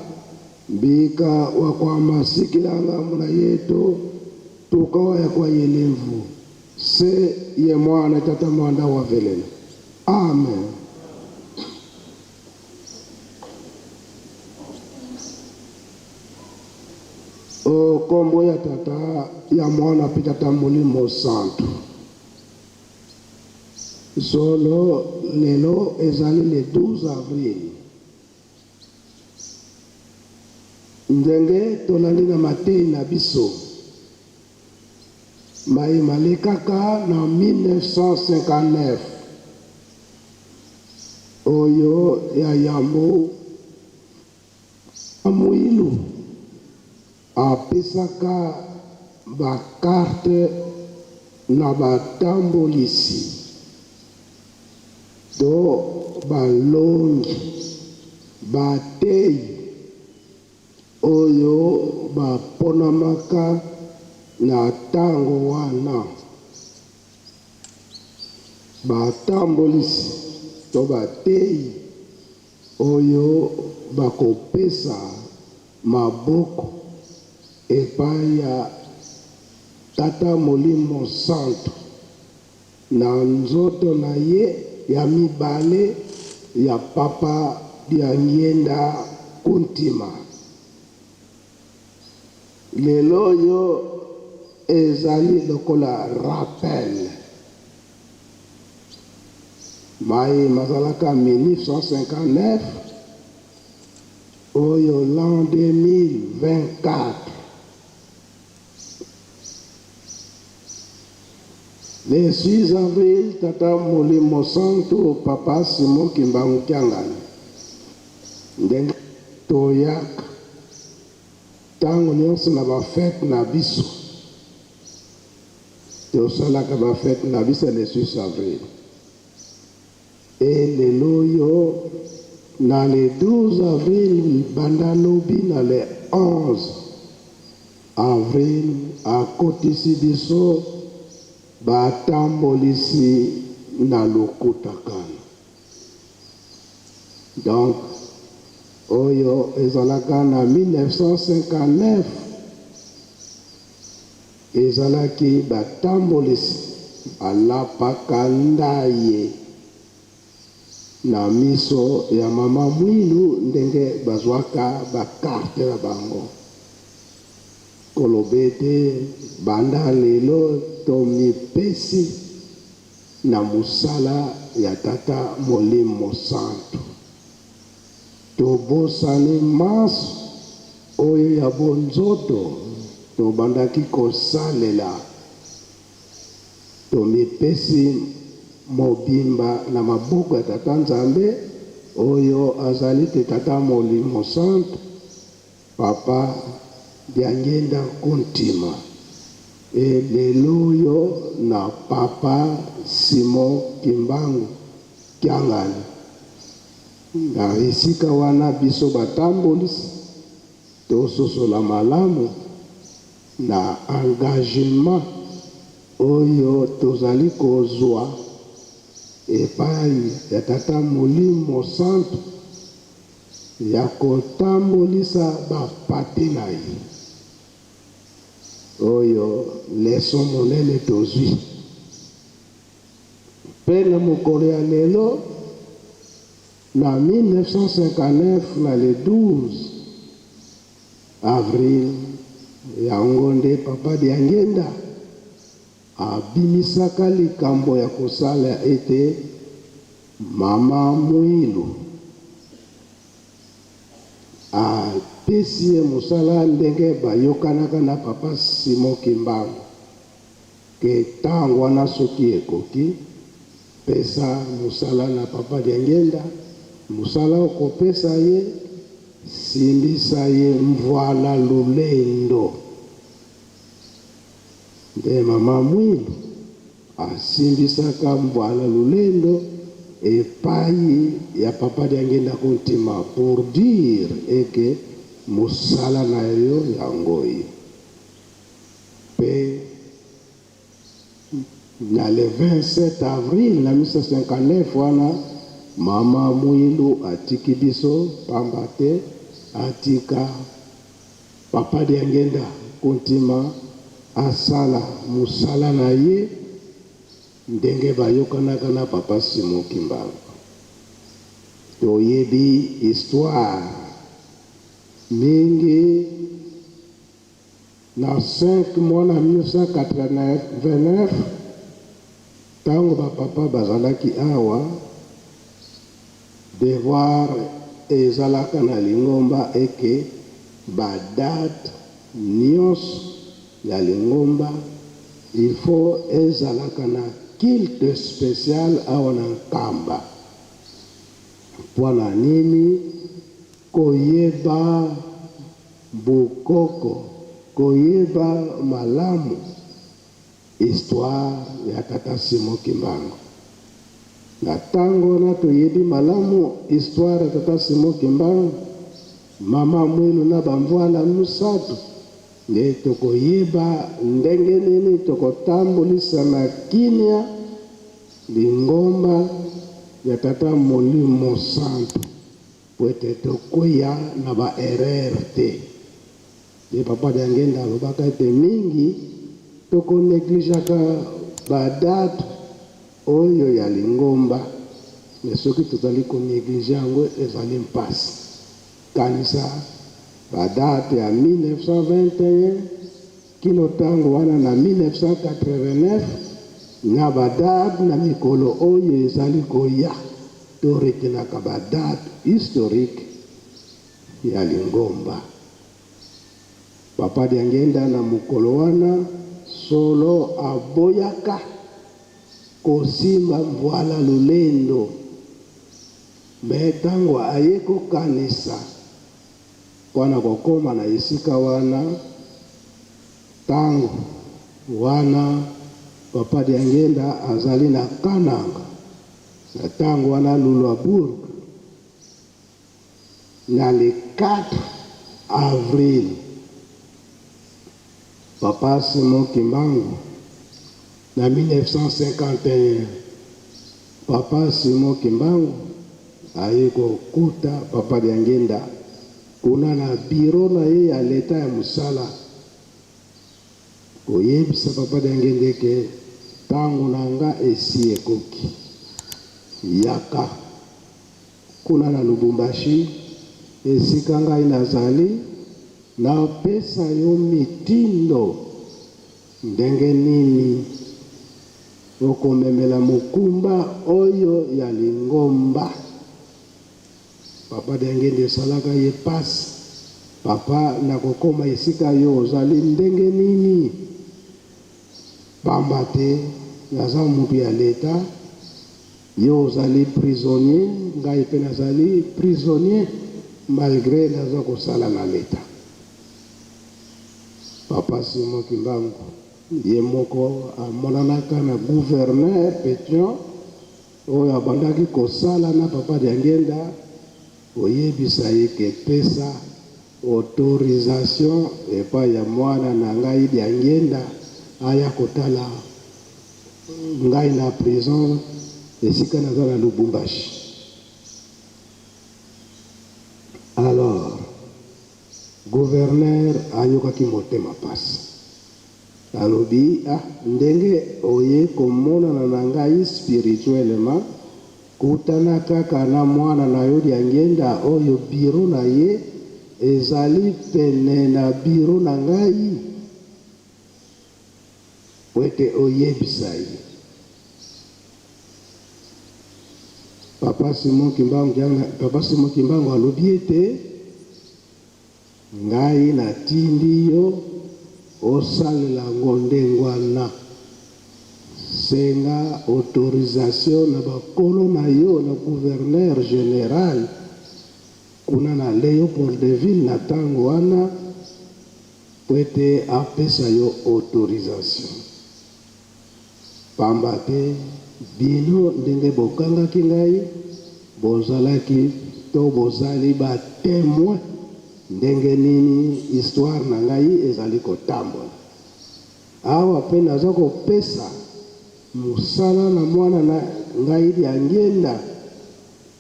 mbika wa kwa masikilanga muna yetu tukawa ya kwa yelevu se ye mwana tata mwanda wa velela. Amen. O kombo ya tata ya mwana pe tata molimo santu. Solo lelo ezali le 12 avril. Ndenge tolandi na matei na biso mai malekaka na 1959 oyo ya yambo Mwilu apesaka bakarte na batambolisi to balongi batei oyo baponamaka na ntango wana. Batambolisi to batei oyo bakopesa maboko epai ya Tata Molimo Santu na nzoto na ye ya mibale ya Papa Diangienda Kuntima. Lelo oyo ezali lokola rappel mai mazalaka 1959 oyo l'an 2024. Le 6 avril, Tata Molimo Santu Papa Simon Kimbangu Kiangani ndenge toyaka ntango nyonso na bafete na biso, tosalaka bafete na biso le 6 avril. E lelo oyo na le 12 avril banda lobi na le 11 avril akotisi biso batambolisi na lokuta kana. Donc oyo ezalaka na 1959 ezalaki batambolisi alapaka ndaye na miso ya mama Mwilu ndenge bazwaka bakarte na bango koloba ete banda lelo tomipesi na mosala ya Tata Molimo Santu, tobosani manso oyo ya bonzoto tobandaki kosalela, tomipesi mobimba na maboko ya Tata Nzambe oyo azali te Tata Molimo Santu Papa Diangienda Kuntima e lelo oyo na Papa Simon Kimbangu Kiangani. Na esika wana biso batambolisi tososola malamu na engagement oyo tozali kozwa epai ya Tata Molimo Santu ya kotambolisa bapate na ye. Oyo leson monene tozwi. Mpe na mokolo ya lelo na 1959 na le 12 avril yango nde Papa Diangienda abimisaka likambo ya kosala ete Mama Mwilu Apesi ye mosala ndenge bayokanaka na Papa Simon Kimbangu ke tango wana soki ekoki, pesa mosala na Papa Diangienda, mosala okopesa ye, simbisa ye mvuala lulendo. Nde Mama Muilu asimbisaka Mvuala lulendo epayi ya Papa Diangienda Kuntima pour dire eke mosala na yo yango oyo. Pe na le 27 avril na 1959 wana Mama Muilu atiki biso pamba te atika Papa Diangenda Kuntima asala musala na ye ndenge bayokanaka na Papa Simon Kimbangu. Toyebi histoire mingi na 5 mois na 1989 tango ba papa bazalaki awa, Devoir ezalaka na lingomba eke ba date nionso ya lingomba il faut ezalaka na culte special awa na Nkamba. Pona nini koyeba bokoko, koyeba malamu Histoire ya tata Simon Kimbangu. Na tango wana toyebi malamu histoire ya tata Simon Kimbangu, mama Mwilu na ba mvuala misatu nde tokoyeba ndenge nini tokotambolisa na kimia lingomba ya tata Molimo Santu po ete tokweya na ba erreurs te. Ye papa Diangenda alobaka ete mingi toko negligeaka ba date oyo ya lingomba mais soki tozali ko negliger yango ezali mpasi. Kanisa ba date ya 1921 kino tango wana na 1989 na ba date na mikolo oyo ezali koya. To retenaka ba date historique ya lingomba. Papa Diangienda na mokolo wana solo aboyaka kosimba mvuala lolendo mais tango aye kokanisa pona kokoma na esika wana tango wana Papa Diangienda azali na Kananga na tango wana Luluabourg Na le 4 avril, Papa Simon Kimbangu, na 1951, Papa Simon Kimbangu aye kokuta Papa Diangienda kuna na bureau na ye ya l'etat ya musala, koyebisa Papa Diangienda eke tango na nga esi ekoki, yaka. Kuna na Lubumbashi, esika ngai nazali, napesa yo mitindo ndenge nini okomemela mokumba oyo ya lingomba. Papa Diangienda esalaka ye pasi, Papa nakokoma esika yo ozali ndenge nini? Pamba te naza mutu ya l'etat, yo ozali prisonnier, ngai pe nazali prisonnier malgre naza kosala na l'etat. Papa Simon Kimbangu ye moko amonanaka na gouverneur Petion oyo abandaki kosala na Papa Diangienda koyebisa ye ke pesa Autorisation epai ya mwana na ngai Diangienda aya kotala ngai na prison esika naza na Lubumbashi. Alors gouverneur ayokaki motema pasi. Alobi, ah ndenge oye komonana na ngai spirituellement, Kutana kaka na mwana na yo Diangienda oyo bureau na ye ezali pene na bureau na ngai po ete oyebisa ye. Papa Simon Kimbangu, Papa Simon Kimbangu alobi ete. Ngai natindi yo osalela yango ndenge wana. Senga autorisation na bakolo na yo na gouverneur general kuna na Leopoldville na tango wana mpo ete apesa yo autorisation. Pamba te bino ndenge bokangaki ngai, bozalaki to bozali ba temoins ndenge nini histoire na ngai ezali kotambola. Awa pe naza kopesa mosala na mwana na ngai Diangienda,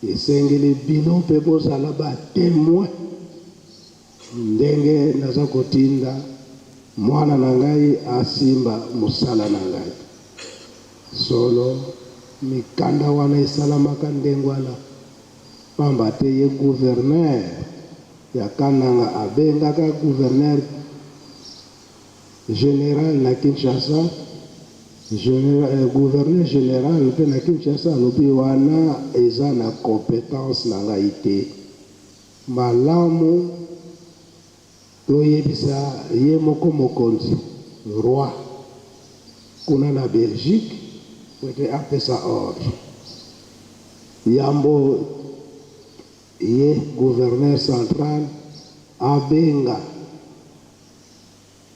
esengeli bino pe bozala ba temoins ndenge naza kotinda mwana na ngai asimba mosala na ngai. Solo, mikanda wana esalamaka ndenge wana, pamba te ye gouverneur ya Kananga abengaka gouverneur General na Kinshasa, Gouverneur general mpe na Kinshasa alobi wana eza na competence na ngai te. Malamu toyebisa ye moko mokonzi, roi, kuna na Belgique mpo ete apesa ordre. Yambo ye gouverneur central abenga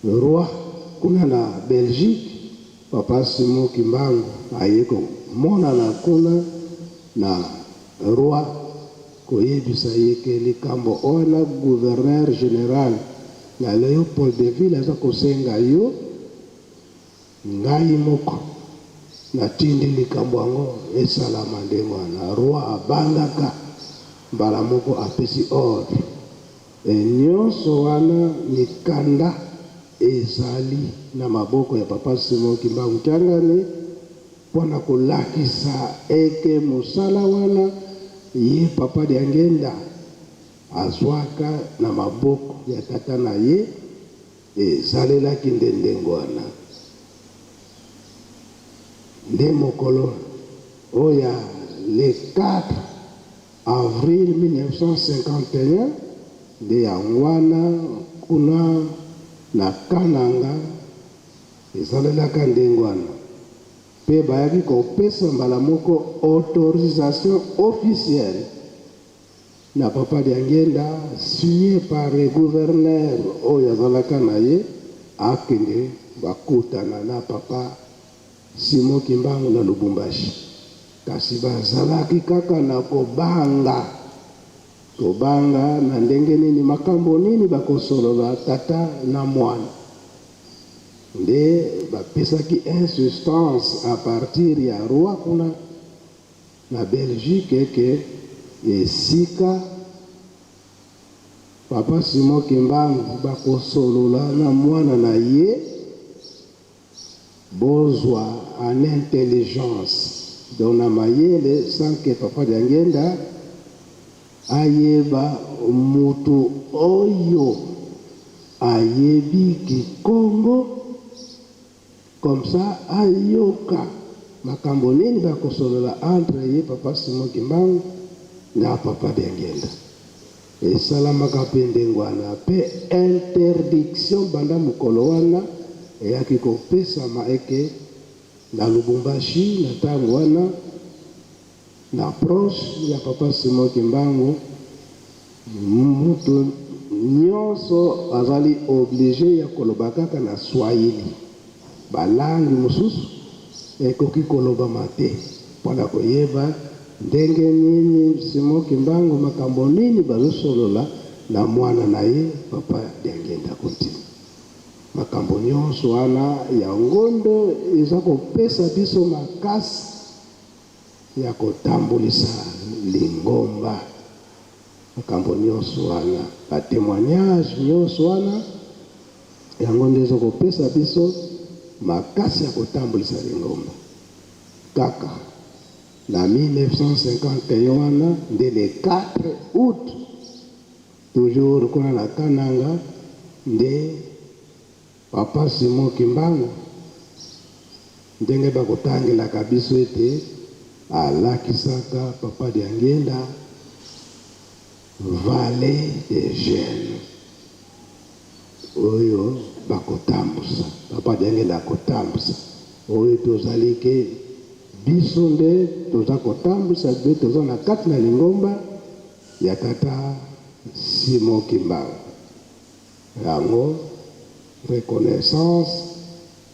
Roi kuna na Belgique, papa Simon Kimbangu aye ko monana kuna na Roi koyebisa ye ke likambo wana gouverneur general na Leopoldville aza kosenga yo, ngai moko natindi likambo yango esalama ndenge wana. Roi abangaka mbala moko apesi ordre. E nionso wana mikanda ezali na maboko ya Papa Simon Kimbangu Kiangani mpo na kolakisa ete mosala wana ye Papa Diangienda azwaka na maboko ya tata na ye ezalelaki nde ndenge wana. Nde mokolo oyo ya le 4 Avril 1951 nde yango wana kuna na Kananga ezalelaka ndenge wana mpe bayaki kopesa mbala moko autorisation officielle na Papa Diangienda signe par le gouverneur oyo azalaka na ye akende bakutana na Papa Simon Kimbangu na Lubumbashi. Kasi bazalaki kaka na kobanga. Kobanga na ndenge nini? Makambo nini bakosolola tata na mwana? Nde bapesaki insistance à partir ya roi kuna na Belgique que esika Papa Simon Kimbangu bakosolola na mwana na ye, Bozwa en intelligence donc na mayele sans que papa Diangienda ayeba mutu oyo ayebi kikongo comme ça ayoka makambo nini bakosolola entre ye papa Simon Kimbangu na papa Diangienda. Esalamaka mpe ndenge wana, mpe interdiction banda mokolo wana eyaki kopesama eke na Lubumbashi na tango wana na proche ya papa Simon Kimbangu mutu nionso azali oblige ya koloba kaka na swahili. Ba langues mosusu ekoki kolobama te mpo na koyeba ndenge nini Simon Kimbangu makambo nini bazosolola na mwana na ye Papa Diangienda Kuntima. Makambo nionso wana yango nde eza kopesa biso makasi ya kotambolisa lingomba. Makambo nionso wana, ba temoignages nionso wana Yango nde ezo kopesa biso makasi ya kotambwisa lingomba. Kaka na 1951 wana nde le 4 aout, toujours kuna na Kananga nde Papa Simon Kimbangu, ndenge bakotangelaka biso ete alakisaka Papa Diangienda vallee des jeunes. oyo bakotambusa, Papa Diangienda akotambusa oyo tozali ke biso nde toza kotambusa mpe toza na kati na lingomba ya Tata Simon Kimbangu. Yango reconnaissance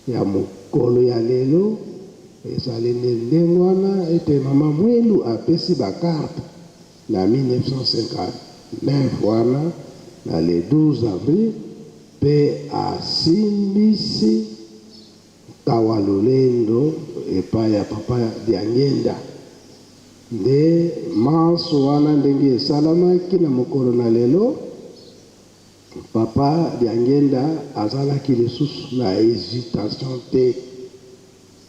ya mokolo ya lelo ezali nde ndenge wana ete Mama Mwilu apesi ba carte na 1959 wana na le 12 avril mpe asimbisi Nkawa Lolendo epai ya Papa Diangienda. Nde manso wana ndenge esalamaki na mokolo na lelo, Papa Diangienda azalaki lisusu na hesitation te.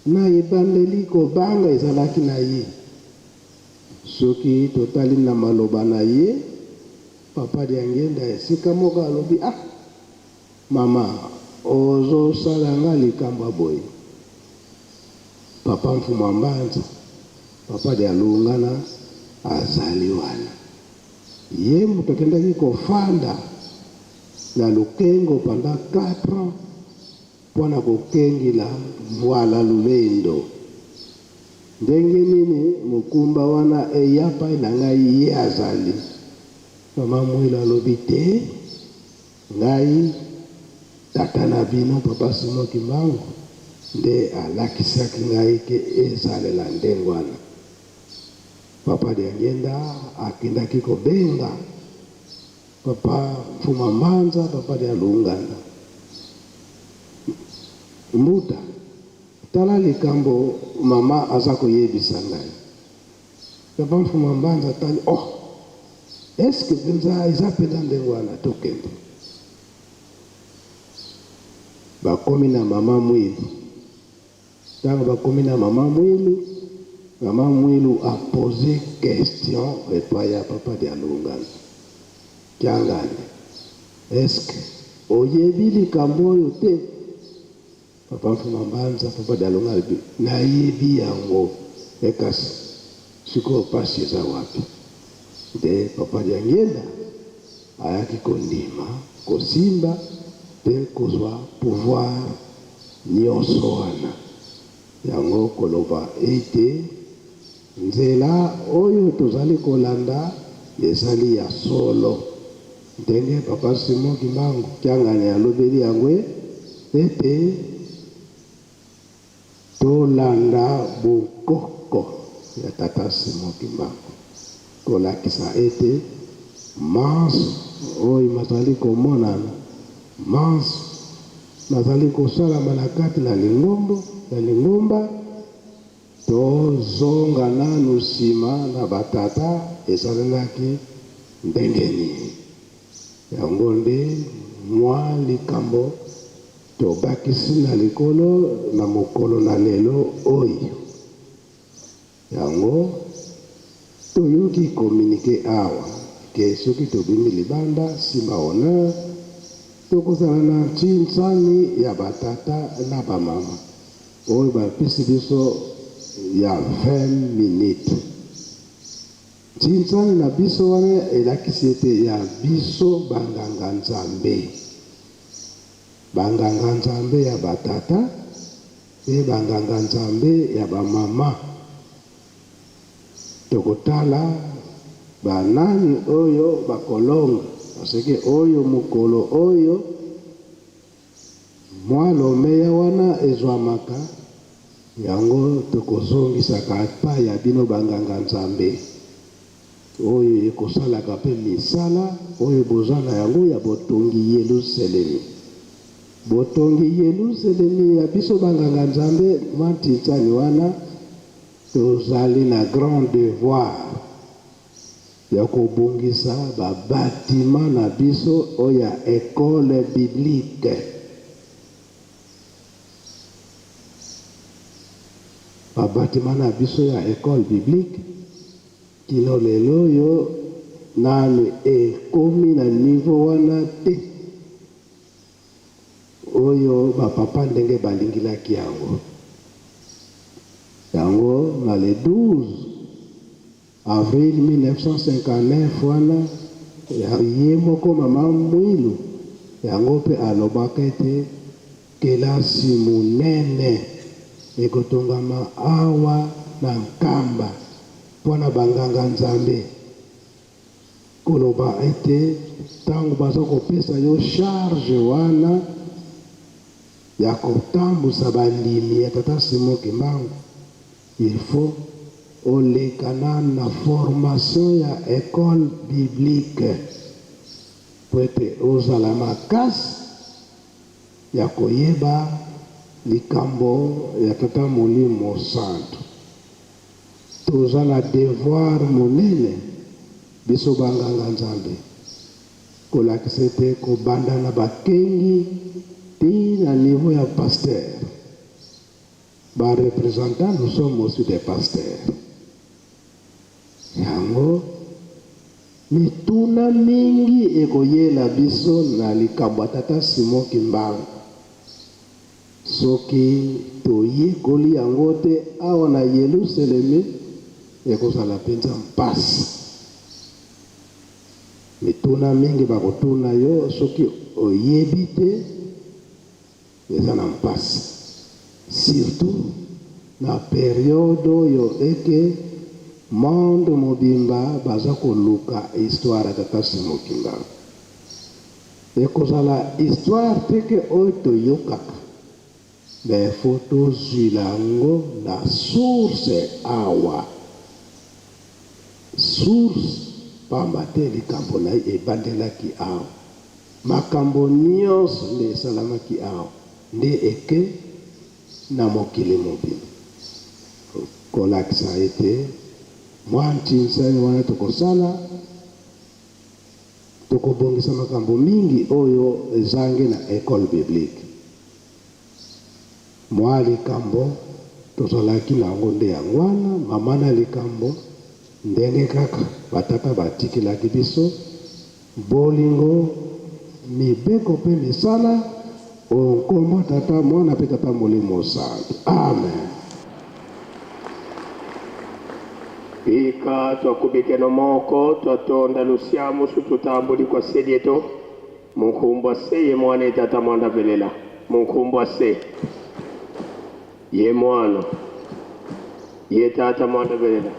Na ebandeli kobanga ezalaki na ye. Soki totali na maloba na ye, Papa Diangienda esika moko alobi, Ah! Mama, ozo sala nga likambo ya boye? Papa Mfumu a Mbanza, Papa Dialungana azali wana. Ye moto akendaki kofanda na Lukengo pendant 4 ans mpo na kokengila Mvuala Lulendo. Ndenge nini mokumba wana eya epai na ngai ye azali? Mama Muilu alobi te. Ngai, tata na bino, Papa Simon Kimbangu, nde alakisaki ngai ke ezalela ndengwana. Papa Diangienda akendaki kobenga Papa Mfuma Mbanza, Papa Dialungana. Mbuta, tala likambo mama aza koyebisa ngai. Papa Mfuma Mbanza atali, oh! Est-ce que penza eza penza ndenge wana? Tokende. Bakomi na mama Mwilu. Tango bakomi na mama Mwilu, mama Mwilu a poser question epai ya Papa Dialungana. Kiangani, est-ce que oyebi likambo oyo te? Papa Mfuma Mbanza, Papa Dialungana alobi, nayebi yango, mais kasi sikoyo pasi eza wapi? Nde Papa Diangienda ayaki kondima kosimba pe kozwa pouvoir nionso wana. Yango koloba ete nzela oyo tozali kolanda ezali ya solo. Ndenge Papa Simon Kimbangu Kiangani alobeli yango ete tolanda bonkoko ya Tata Simon Kimbangu, kolakisa ete manso oyo mazali komonana, manso mazali kosalama na kati na lingombo ya lingomba, tozonga nanu sima na ba tata esalelaki ndenge nini. Yango nde mwa likambo tobakisi na likolo na mokolo na lelo oyo. Yango toyoki communique awa ke soki tobimi libanda sima honneur tokozala na ntsani ya ba tata na ba mama oyo bapesi biso ya 20 minutes. Ntsani na biso wana elakisi ete ya biso ba nganga Nzambe. Ba nganga Nzambe ya ba tata pe ba nganga Nzambe ya ba mama. Tokotala ba nani oyo bakolonga parce que oyo mokolo oyo mwa lomeya wana ezwamaka yango tokozongisaka epai ya bino ba nganga Nzambe oyo ekosalaka pe misala oyo boza na yango ya botongi Yeluselemi. Botongi Yeluselemi ya biso ba nganga Nzambe mwa ntinsani wana tozali na grand devoir ya kobongisa ba batiment na biso oyo ya ecole biblique. Ba batiment na biso ya ecole biblique kino lelo oyo nanu ekomi na niveau wana te oyo ba papa ndenge balingilaki yango. Yango na le 12 avril 1959 wana ye moko mama Mwilu. Yango mpe alobaka ete kelasi monene ekotongama awa na Nkamba mpo na banganga Nzambe. Koloba ete tango baza kopesa yo charge wana ya kotambusa bandimi ya Tata Simon Kimbangu, il faut oleka nanu na formation ya ecole biblique mpo ete ozala makasi ya koyeba likambo ya Tata Molimo Santu. Toza na devoir monene biso ba nganga Nzambe kolakisa ete kobanda na bakengi ti na niveau ya pasteur ba representants nous sommes aussi des pasteurs yango mituna mingi ekoyela biso na likambo ya tata Simon Kimbangu. Soki toyekoli yango te awa na Yelusalemi, ekozala mpenza mpasi. Mituna mingi bakotuna yo soki oyebi te, eza na mpasi. Surtout na periode oyo eke monde mobimba baza koluka histoire ya Tata Simon Kimbangu. Ekozala histoire te ke oyo toyokaka mais faut tozuila yango na source awa. Source pamba te likambo na ye ebandelaki awa. Makambo nionso nde esalamaki awa nde eke na mokili mobimba. Kolakisa ete mwa ntinsani wana tokosala. Tokobongisa makambo mingi oyo ezangi na Ecole biblique. Mwa likambo tozalaki na yango nde yango wana, mama na likambo, ndenge kaka batata batikelaki biso, bolingo, mibeko mpe misala, o nkombo Tata, Mwana mpe Tata Molimo Santu. Amen. Bika twakubikeno moko twatonda lusiamusu tutambuli kwa selieto munkumbwa se ye mwana etata mwanda velela munkumbwa se ye mwana ye tata mwanda velela.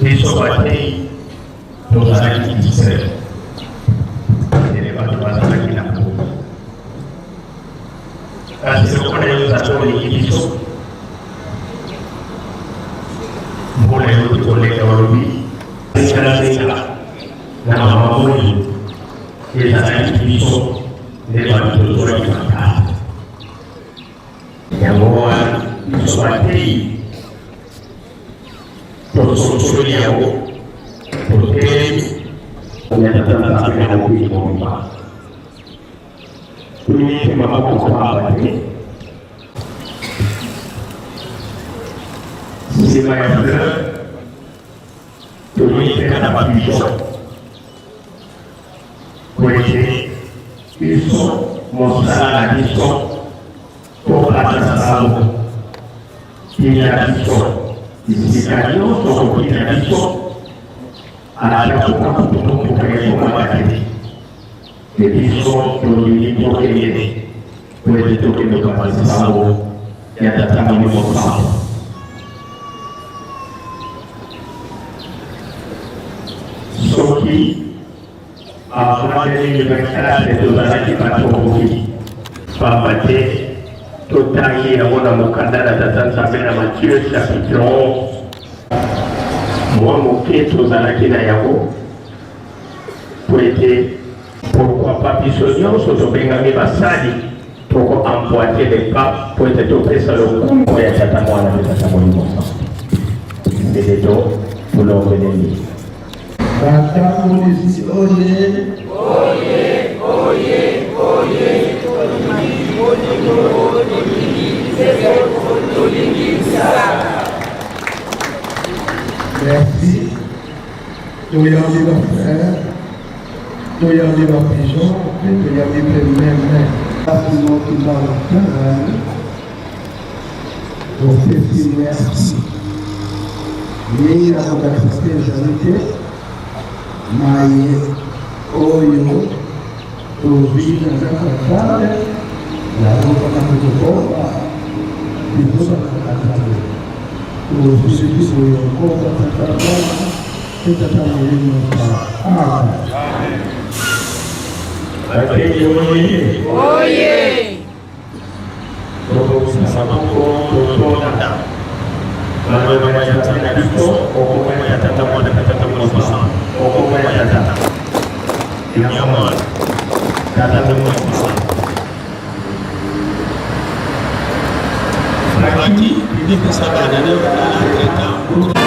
Biso bateyi tozalaki distrait, ebele bato bazalaki na mpongi. Kasi lokola yo Nzambe olingi biso, mbula euti koleka olobi zengazenga na mama Moli ezalaki biso nde bato tozwaki makasi. Yango wana biso bateyi tososoli yango, totelemi ya Tata Nzambe na mokili mobimba. Toyei mpe maboko pamba te. Nsima ya fleur toyei mpe na bapigeon po ete biso mosala na biso topanza sango tinda biso bisika nyonso kotinda biso ata koka kutu motuka ekomaka te. Mpe biso tondimi tokende mpo ete tokende kopanza sango ya Tata Molimo Santu. Soki avant 2024 tozalaki batomboki, pamba te totangi yango na mokanda na Tata Nzambe na Matthieu chapitre 11, mwa moke tozalaki na yango mpo ete pourquoi pas biso nyonso tobengami basali toko emboîter le pas mpo ete topesa lokumu ya Tata Mwana mpe Tata Molimo Santu. Ndenge to tulombeleli. Batambulisi oye! Oye, oye, oye, tolingi Merci. Toyambi ba frères, toyambi ba pigeons, mpe toyambi mpe meme. Simon Kimbangu Kiangani, topesi merci mingi na kobakisa te ezali te maye oyo tozwi na ndako ya Nzambe yango kaka tokobomba liboso na Nzambe. Tozwi boye nkombo Tata Mwana mpe Tata Molimo Amen. Bateyi oye! Oye! Tobongisa maboko totonda maloba ya Nzambe na biso okoma ya Tata Mwana mpe Tata Molimo Santu okoma ya Tata ya Mwana Tata Molimo Santu. Baki ndipesa bana na entre-temps.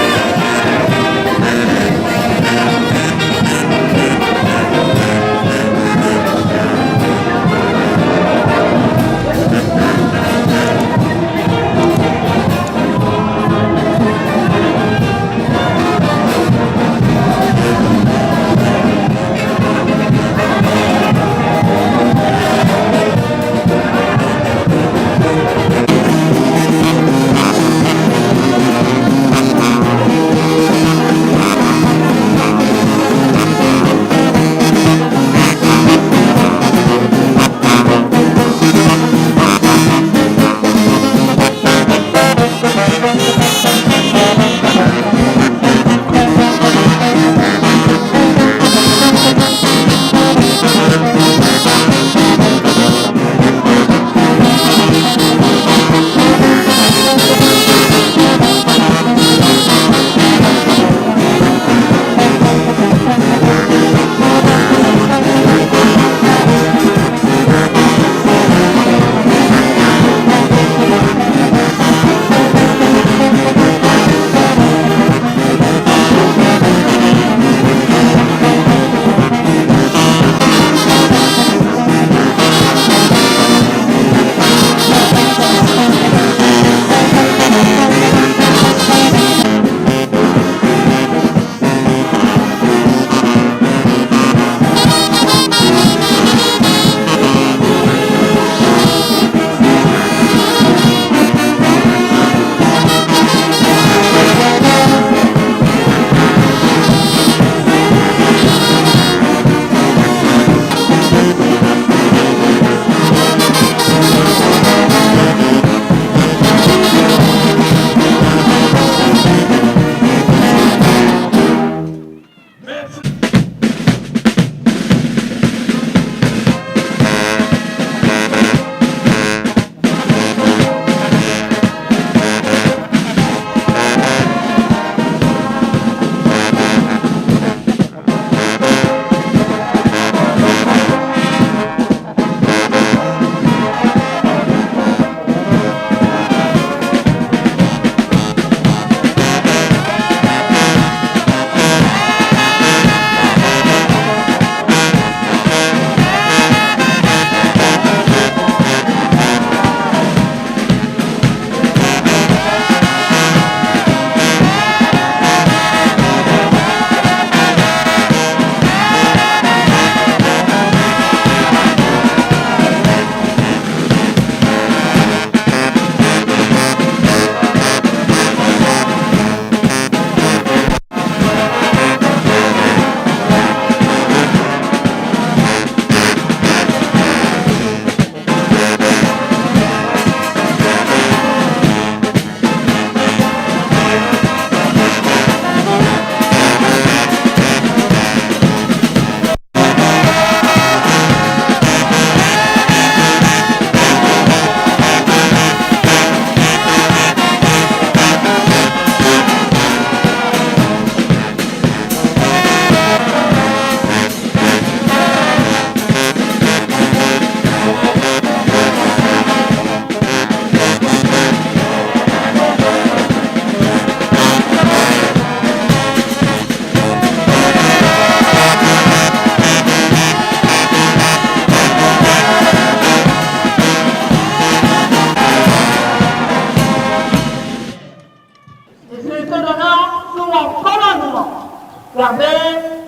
commandement. Gardez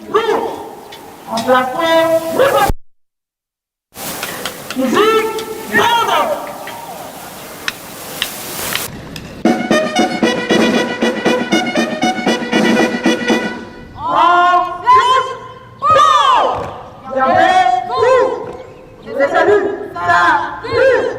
12. En placé, Musique, d'ordre. En flèche, go. Gardez 12. Je vous salue. Salut.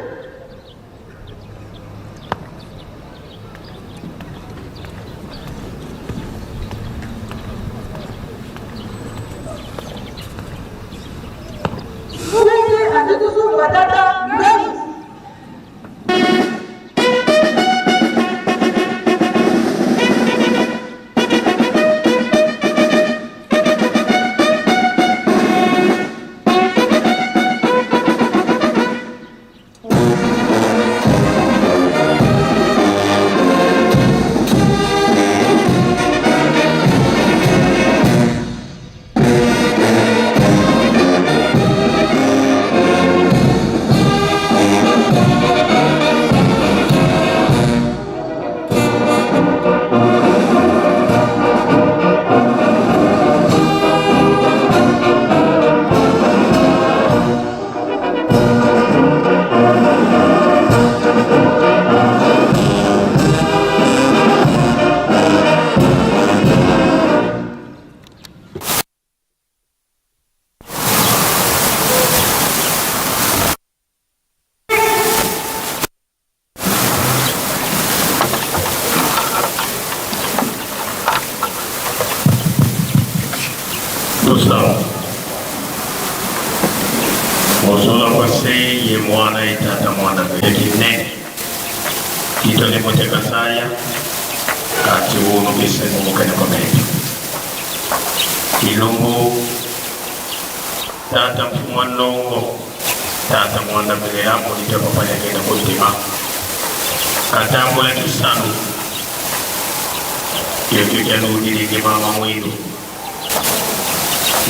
Tusala. Mozola kwase ye mwana ye tata mwana kinene kitole motekasaya kati uno kisemo mukene kometo ilungu tata mfumu nongo tata mwana mbele yako litapapanyagenda kuntima katambula kisanu kyekyo kyaluuliringe mama mwiru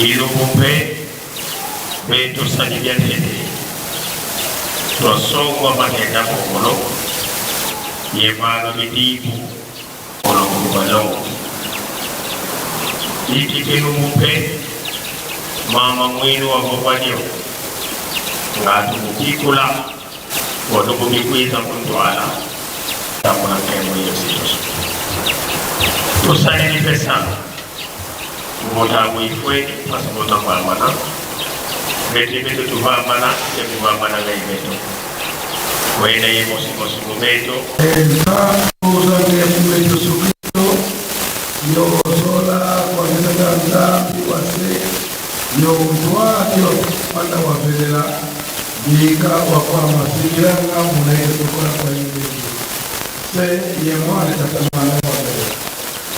ilungu mpe betusanyibya tete twasongwa magenda kongolo yemalo bidibu olongubalo itikilumupe mama mwiru wavovalyo ngatukukikula otukubikwiza kuntwala tambula nkembo yesitoso tusalilipe sana kubotangu ifwe twasibota kwamana beti betu tuvamana tekuvamana ngaibeto wena yemosimosi mubeto Yesu Kristo yozola kwa nzambi wase youtwatyo mwana wavelela bika wakwamasikilanga muna Yesu kola kwa Yesu se ye mwana tata mwana wavelela.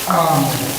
Amen.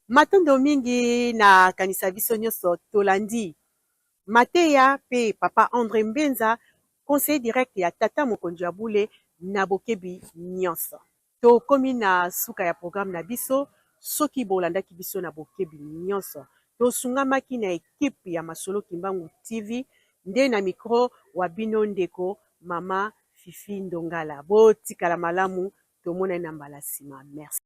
Matondo mingi na kanisa biso nyonso tolandi mateya pe papa Andre Mbenza, conseiller direct ya tata mokonzi ya bule na bokebi nyonso. Tokomi na suka ya programme na biso, soki bolandaki biso na bokebi nyonso. Tosungamaki na equipe ya Masolo Kimbangu TV nde na micro wa bino ndeko mama Fifi Ndongala. Botikala malamu, tomonani na mbala sima. Merci.